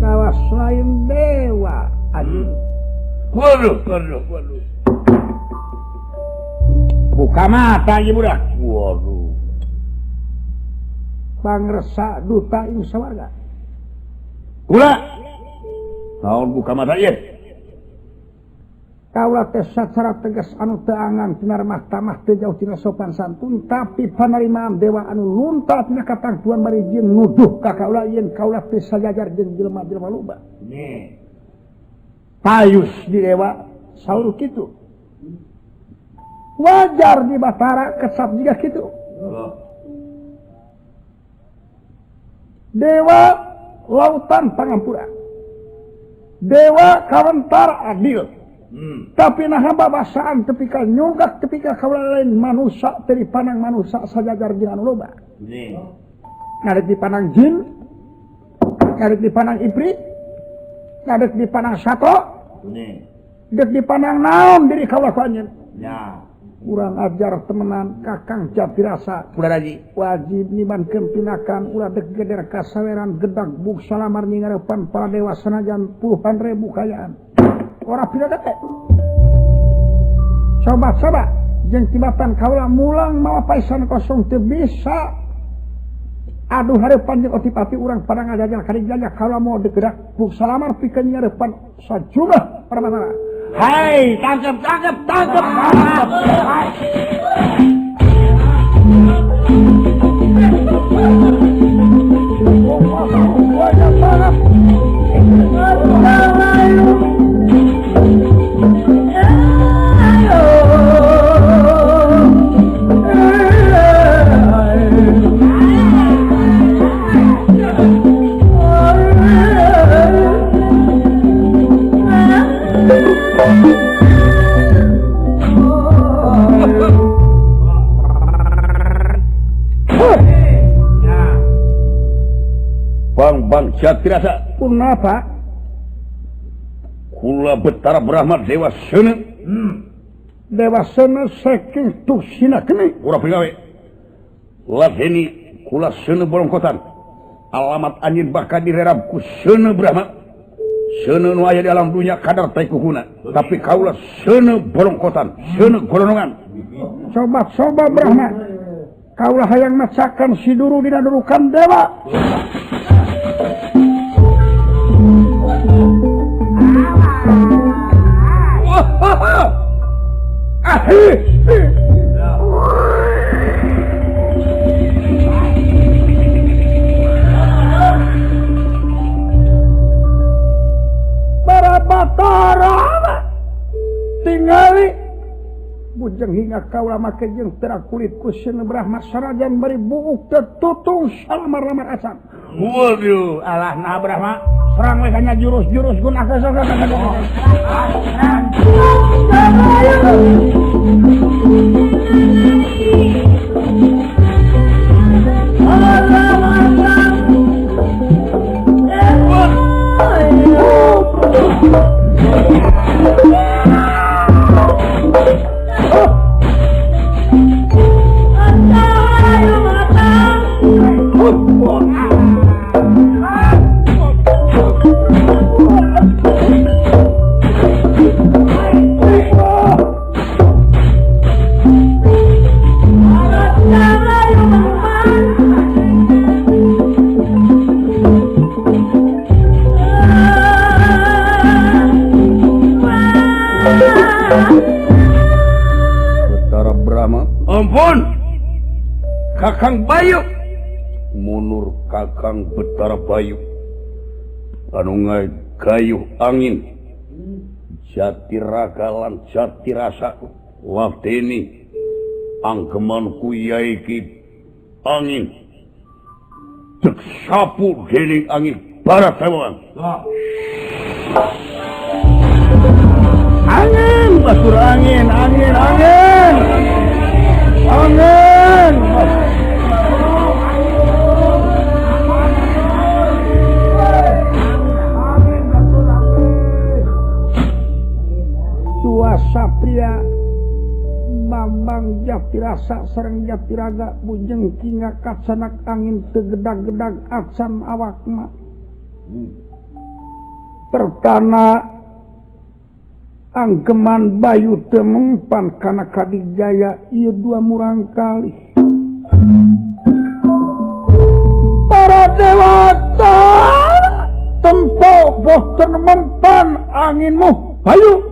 kawas lain dewa aduh waduh waduh waduh buka mata ieu budak waduh pangresa duta ing sawarga kula naon buka mata ieu kaula teh sacara tegas anu teu angan tina remah tamah teu jauh tina sopan santun tapi panarimaan dewa anu lunta tina katangtuan bari jeung nuduh ka kaula yen kaula teh sajajar jeung jelema-jelema loba payus di dewa saur kitu wajar di Batara kesap jiga kitu dewa lautan pangampura dewa kawentar adil. Tapi nah babasaan tepika nyunggak tepika kaula lain manusia teu dipanang manusia sajajar jeung anu loba. Ngadek dipanang jin, ngadek dipanang ibrit, ngadek dipanang sato, dek dipanang naon diri kaula ku anjeun. Urang ajar temenan kakang Jatirasa wajib nibankeun pinakan ulah dek geder kasaweran gedag buk salamar nyingarepan para dewa sanajan puluhan ribu kayaan. Ora pira teh. Coba-coba jeung tibatan kaula mulang mawa paisan kosong teu bisa. Aduh hareupan jeung otipati urang pada ngajajal ka dijajah kaula moal degerak buk salamar pikeun nyarepan sajumlah para Batara. Hai, tangkap tangkap tangkap. Bang Jatirasa punapa kula Betara Brahma Dewa Sena. Dewa Sena saking tusina kene ora pigawe ladeni kula Sena bolongkotan alamat anjeun bakal direrab ku Sena Brahma. Sena nu aya di alam dunya kadar tai kukuna tapi kaula Sena bolongkotan Sena golongan. Coba-coba Brahma kaula hayang macakan si duru dina durukan dewa. Para Batara tingali bujeng hingga kaula make jeung terak kulit ku Sena Brahma sanajan bari buuk teu tutung salamar-lamar acan. Waduh, alah nah Brahma serang we kana jurus-jurus gunakeun sok. Betara Brahma, ampun Kakang Bayu, munur Kakang Betara Bayu anu ngagayuh angin Jatiraga lan Jatirasa ladeni anggeman ku yaiki angin dek sapu dening angin barat sewang. Angin Basur angin, angin, angin. Angin. Dua satria Bambang Jatirasa sareng Jatiraga bujeng kinga kasanak angin tegedag-gedag acan awakna. Pertana anggeman bayu teu mempan kana kadijaya ieu dua murangkalih. Para dewata tempo boten mempan anginmu bayu.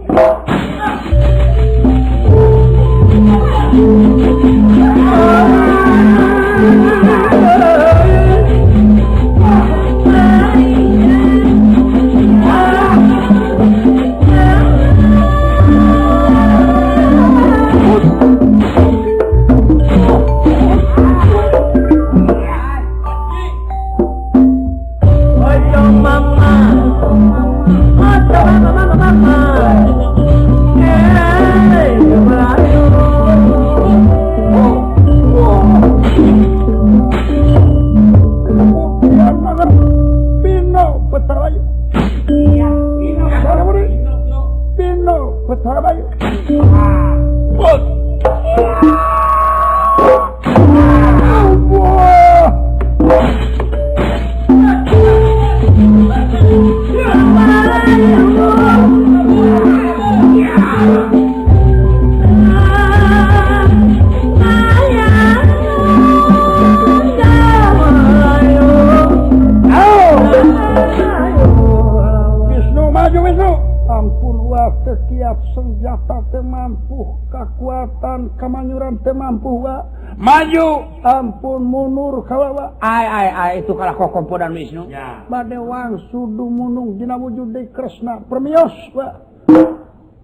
Maju ampun mundur kawawa ai ai ai itu kalah kokompodan Wisnu ya. Bade wangsu dumunung dina wujud deui Kresna permios wa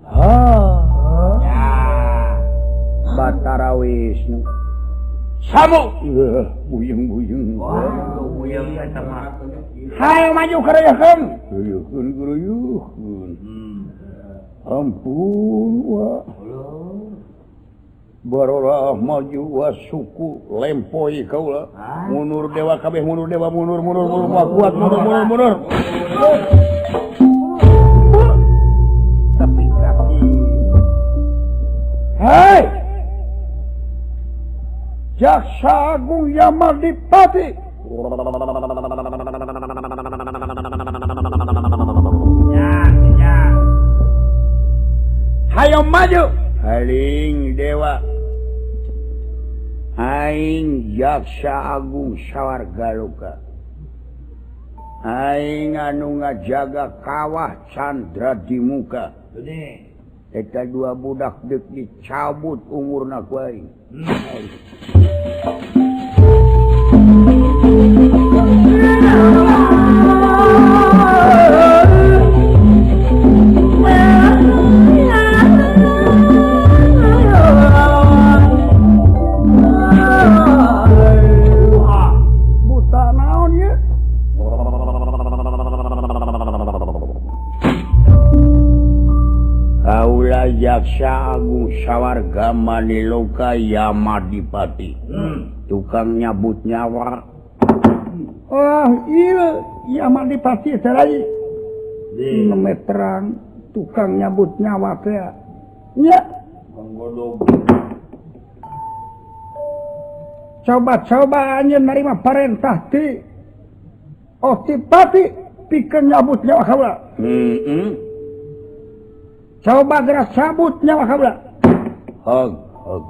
ha ya Batara Wisnu samu buyung-buyung buyung eta mah hayo maju karayeukeun ruyuhkeun ruyuhkeun ampun wa Barorah maju wa suku lempoi kaula mundur dewa kabeh mundur dewa mundur mundur mundur kuat mundur mundur mundur tapi kaki hai Jaksa Agung Yamadipati ya ya hayo maju haling dewa aing Jaksa Agung Sawargaloka aing anu ngajaga kawah Candra di muka eta dua budak deuk dicabut umurna ku aing. Jaksa Agung Sawarga Maniloka Yamadipati tukang nyabut nyawa. Oh iya Yamadipati teh lagi neme terang tukang nyabut nyawa teh nya coba-coba anjeun narima parentah ti Otipati pikeun nyabut nyawa kaula. Coba gerak cabut nyawa kaula. Hog hog.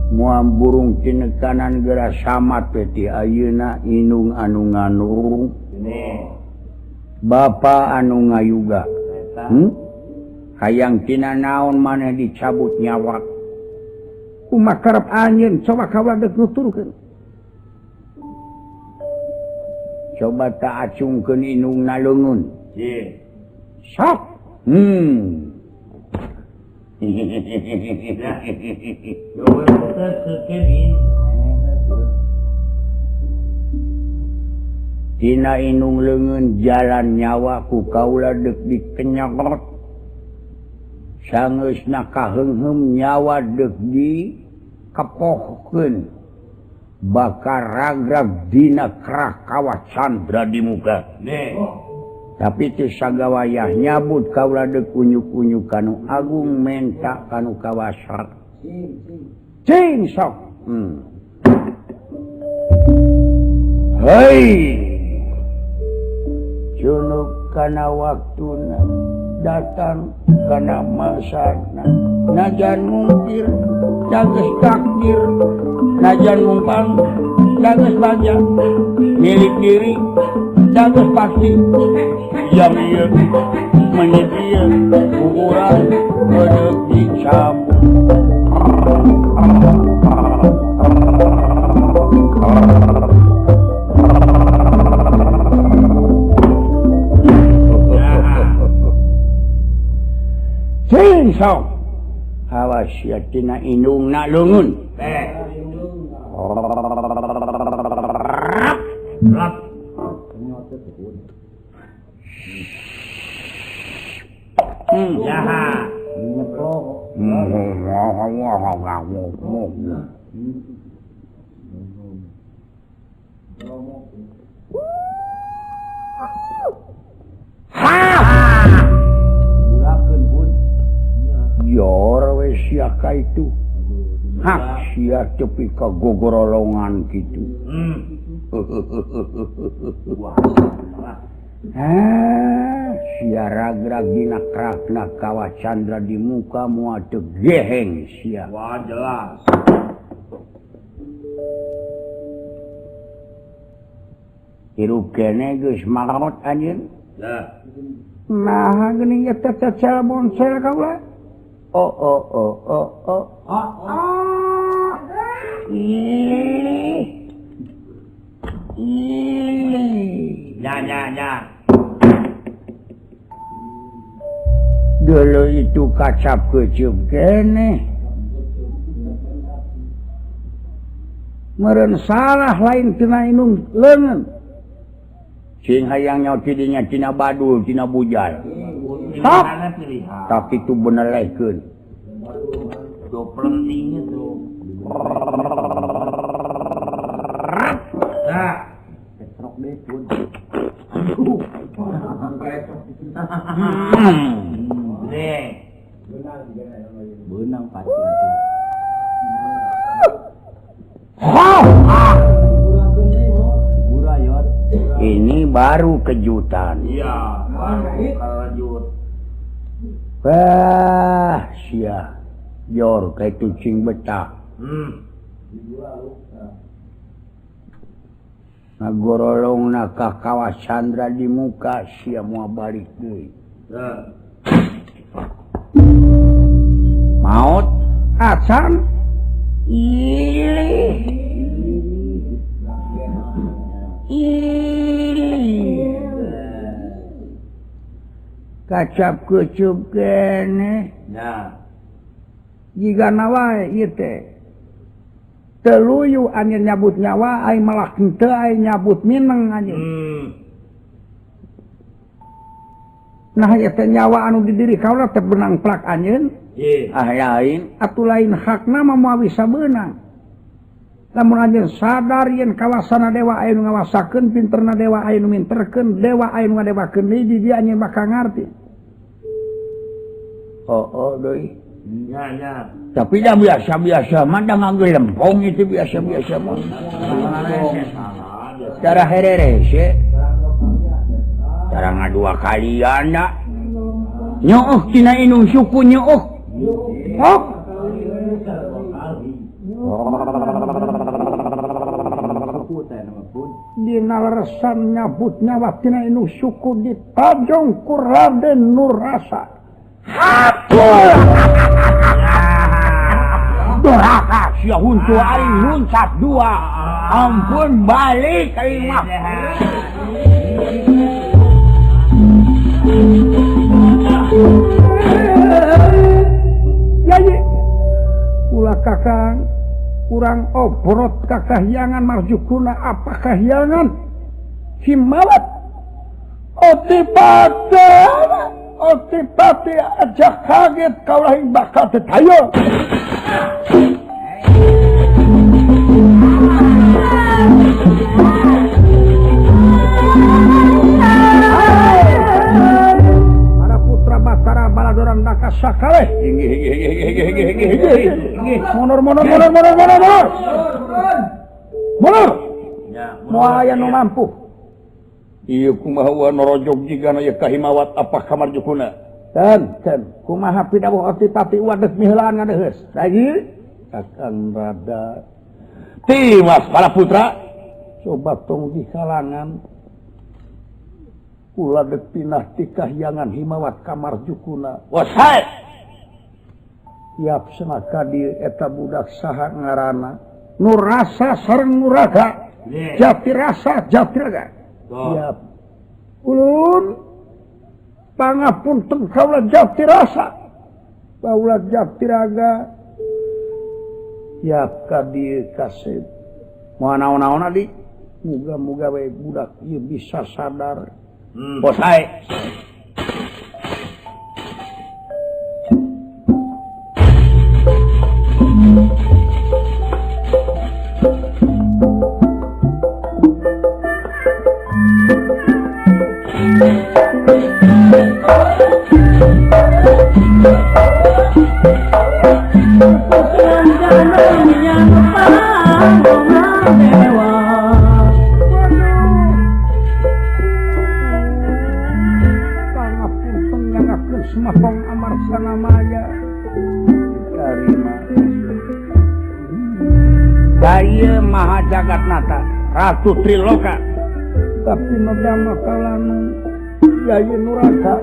Moal burung tinekanan gerak samat teh ayeuna inung anu nganurung. Bapa anu ngayuga. Hayang tina naon maneh dicabut nyawa. Kumaha karep anjeun coba kaula deuk nuturkeun. Coba tak acungkeun inungna leungeun. Sok. Tina inung leungeun jalan nyawa ku kaula deuk dikenyot. Sangeusna kaheungheum nyawa deuk di kepohkeun bakal ragrag dina kerak kawah Candra di muka. Tapi teu sagawayah nyabut kaula deuk unyuk-unyuk kanu agung menta kanu kawasa. Cing sok. Hei. Culuk kana waktuna datang kana masana. Najan mungkir dageus takdir, najan ngumpang dageus baja, milik diri dageus pasti. Jam ieu menit ieu urang deuk dicabut. Cing sok. Awas ya tina indungna leungeun. Rap. Ya. Yor we sia ka itu. Hak sia tepi ka gogorolongan kitu. Sia ragrag dina krakna kawah Candra di muka moal teu geheng sia. Wah jelas. Hirup kene geus maot anjeun. Lah. Nah geuning eta teh bonsel kaula. Oh oh oh oh oh. Ah. Ih. Ih. Ya ya ya. Dulu itu kacap kecup kene. Meureun salah lain tina inung leungeun. Sing hayang nyaho tidinya tina badul tina bujal. Sok. Tapi itu bener lekeun. Doplenting itu. Nah, petrok deh pun. Nih. Benang pasti. Ini baru kejutan. Iya, baru kejutan. Wah, sia. Jor kayak kucing betah. Ngagorolongna ka kawah Candra di muka sia moal balik deui. Maot acan ilih. Ilih. Kacap kecup kene. Nah. Jigana wae ieu teh. Teu luyu anjeun nyabut nyawa ai malah henteu ai nyabut mineng anjeun. Nah ieu teh nyawa anu di diri kaula teh benang plak anjeun. Ah lain atuh lain hakna mah moal bisa beunang. Lamun anjeun sadar yen kawasana dewa aya nu ngawasakeun, pinterna dewa aya nu minterkeun, dewa aya nu ngadewakeun deui di dieu anjeun bakal ngarti. Oh oh deui. Ya ya. Tapi dah biasa-biasa mah dah nganggo lempong itu biasa-biasa mah. Cara hererese. Cara ngadua kalian dah. Nyooh tina inung suku nyooh. Oh. Dina leresan nyabut nyawa tina inung suku ditajong ku Raden Nurrasa. Hampur. Doraka sia huntu aing luncat dua. Ampun balik aing mah. Yai ulah kakang urang obrot kakahyangan marjukuna apa kahyangan himawat otipate Otipati aja kaget kaulah yang bakal tetayo. Para putra Batara Baladoran Naka sakaleh. Mundur mundur mundur mundur mundur mundur. Mundur. Moal aya nu mampu. Ieu kumaha wa norojog jigana ieu ka Himawat apa kamar jukuna. Dan kumaha pidawuh Otipati wadeus miheulaan ngadeheus. Lagi akan rada tiwas para putra coba tong di kalangan kula dek pinah ti kahyangan Himawat kamar jukuna. Wasai. Tiap senaka di eta budak saha ngaranna nu rasa sareng nu raga. Jati rasa jati raga. Siap. Ulun pangapunten kaula jati rasa. Kaula jati raga. Siap ka dieu kasep. Moal naon-naon adi. Muga-muga we budak ieu bisa sadar. Bos hae. Ratu Triloka tapi medama kalanu Yayi Nuraka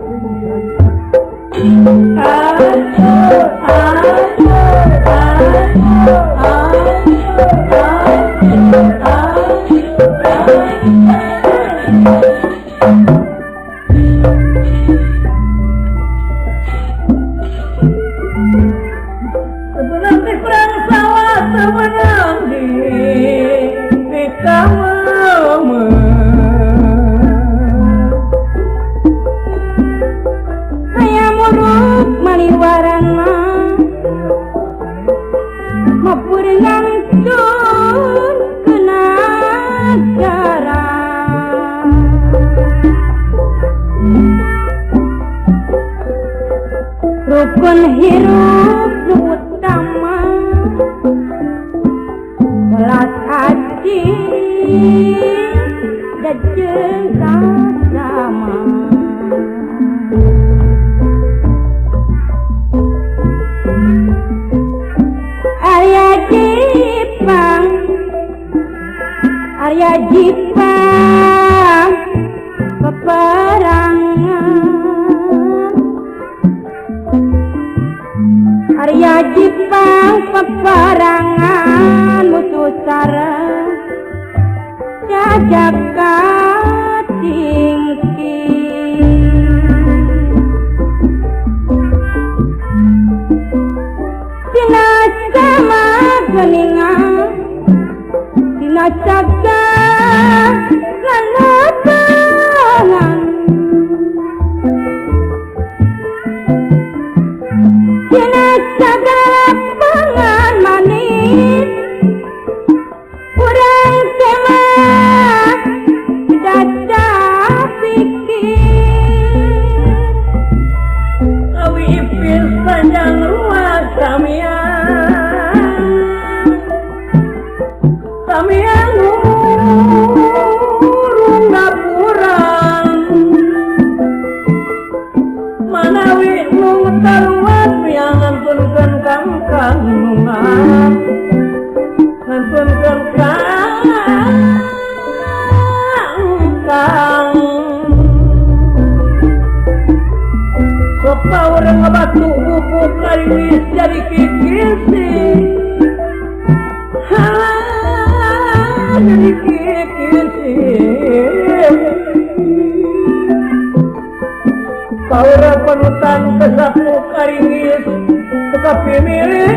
Rukun hirup utama belas hati dan cinta sama. Arya Jipang, Arya Jipang peperangan, Arya Jipang peperangan musuh sareng jajak katingki. Dina sama geningan, dina caga lalapangan, dina caga lapangan manis, urang temah dadah pikir. Awi ipin panjang ruas samian, samian urung dapurang, manawi mung taruat yang ngantunkeun kangkang nungan, ngantunkeun kangkang. Sopa urang ngabatu bubuk kariwis jadi kikisi, halah jadi kikisi. Paura panutan kesapu karingis tetapi milik,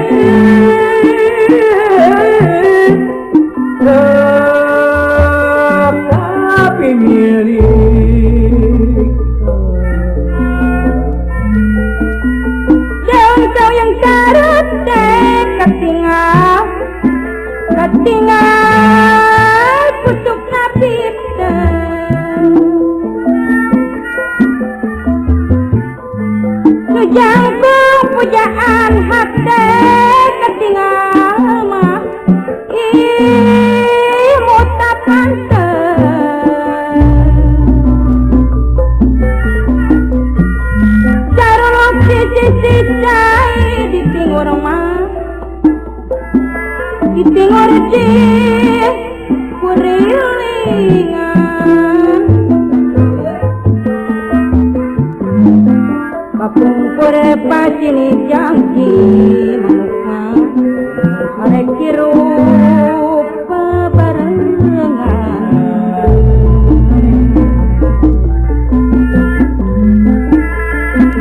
tetapi milik. Jangkung pujaan hate ketinggal mah ih mutapanten caruluk sisi cai di pinggir mah di pinggir kurilingan kapungkur pacini janji manuka arek hirup bebarengan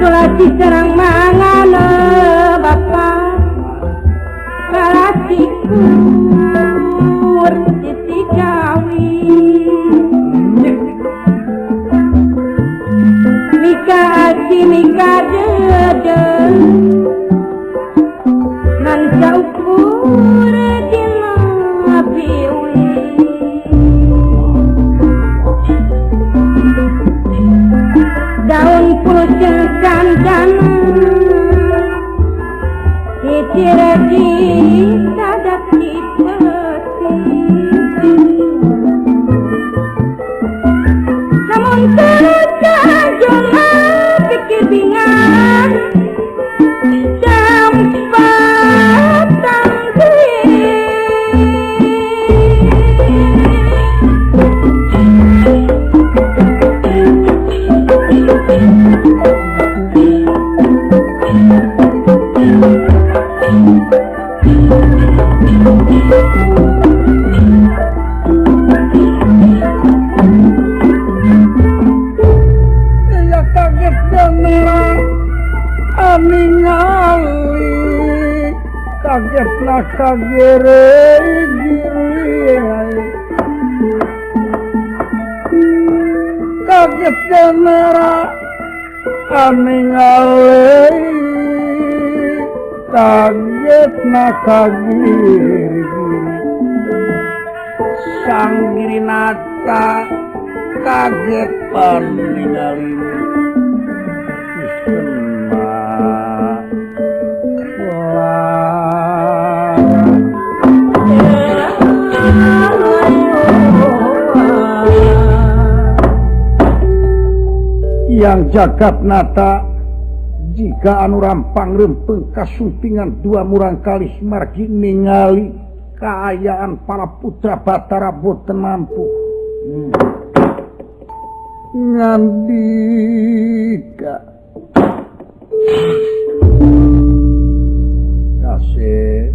Kulati serang mangane bapak kalati kur titi gawi Mika aci mika dede nan saukur dina piwi daun puluh kandana ditiregi sadak dipeti namun terjajona pikir bingan dampak Iya kaget dengar ningali kaget lah kagere giri kaget dengar ningali kaget na kagiri sang Girinata kaget paningali yang jagat nata jika anu rampang rempeng kasumpingan dua murang kalih margi ningali kaayaan para putra Batara boten mampu ngandika kasih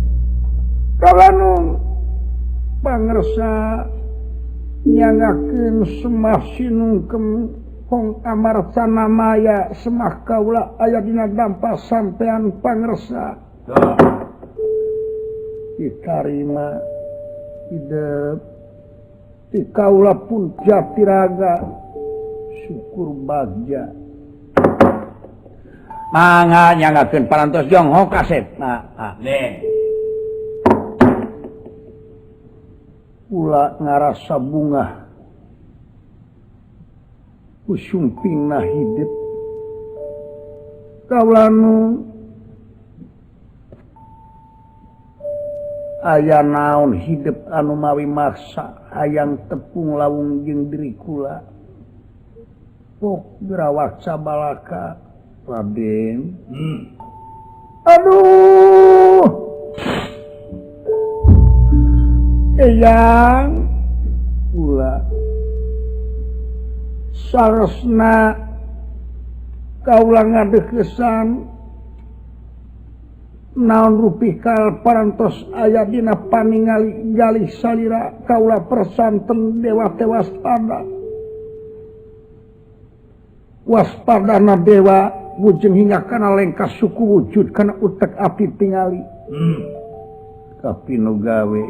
kalanung pangersa nyangakeun semah sinungkem Hong amarcana maya semah kaula aya dina dampa sampean pangersa ditarima hidup di kaula pun jatiraga syukur bagja mangga nyangakeun parantos jonghok kasep nah kula ngarasa bungah kusumpingna hidup kaulanu aya naon hidup anu mawi maksa hayang tepung lawung jeung diri kula pok gerawak sabalaka Raden aduh eyang kula saresna kaula ngadeukeusan naon rupi kal parantos aya dina paningali galih salira kaula persanten dewa tewas pada waspadana dewa wujeng hingga kana lengkah suku wujud kana utek api tingali tapi nu gawe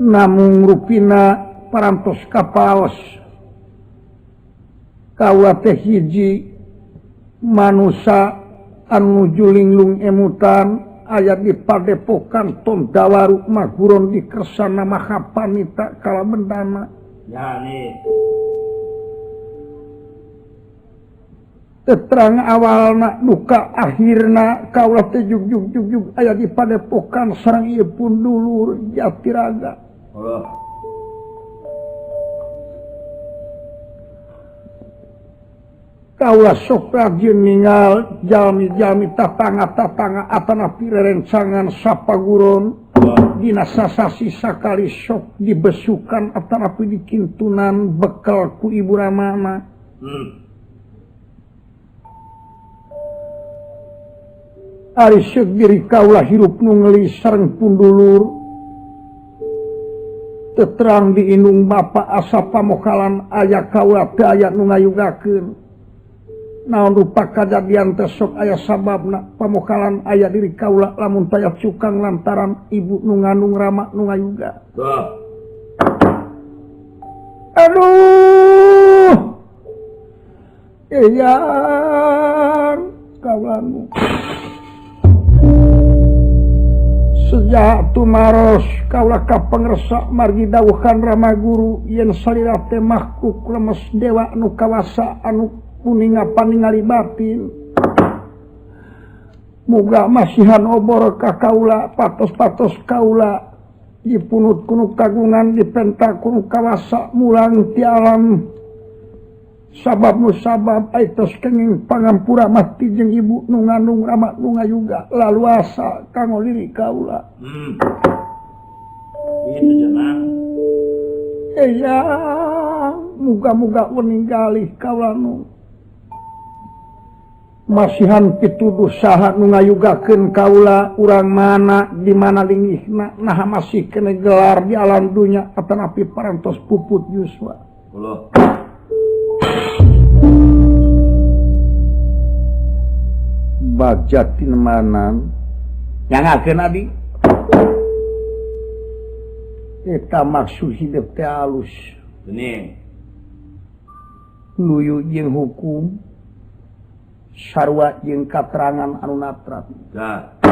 namung rupina parantos kapaos kaula teh hiji manusa anu julinglung emutan aya di padepokan Tondawaru Maguron di Kersana Mahapanita Kalabendana. Ya nih. Terang awalna duka akhirna kaula teh jug-jug aya di padepokan sareng ieu pun dulur Jatiraga. Allah. Kaula sok rajin ningal jalmi-jalmi tatangga-tatangga atanapi rerencangan sapaguron dina sasasi sakali sok dibesukan atanapi dikintunan bekal ku ibu ramana. Ari seuk diri kaula hirup nu ngelis sareng pundulur teterang di indung bapa asa pamokalan aya kaula teu aya nu ngayugakeun. Naon rupa kajadian teh sok aya sababna pamokalan aya diri kaula lamun taya cukang lantaran ibu nu ngandung rama nu ngayuga. Aduh, eyang kaula nu sejak tumaros kaula kapangersa margi dawuhan Rama Guru yen salira teh makhluk lemes dewa anu kawasa anu kuninga paningali batin. Muga masihan obor ka kaula patos-patos kaula dipunut kunu kagungan dipenta kunu kawasa mulang ti alam sabab musabab aitos kenging pangampura mati jeung ibu nu ngandung rama nu ngayuga laluasa kanggo diri kaula. Itu jenang. Eyang muga-muga weninggalih kaula nu masihan pituduh saha nu ngayugakeun kaula urang mana di mana linggihna naha masih kene gelar di alam dunya atanapi parantos puput yuswa. Allah. Bagja tinemanan nyangakeun abdi eta maksud hidup teh alus geuning nuyu jeung hukum sarua jeung katerangan anu natrat. Tah.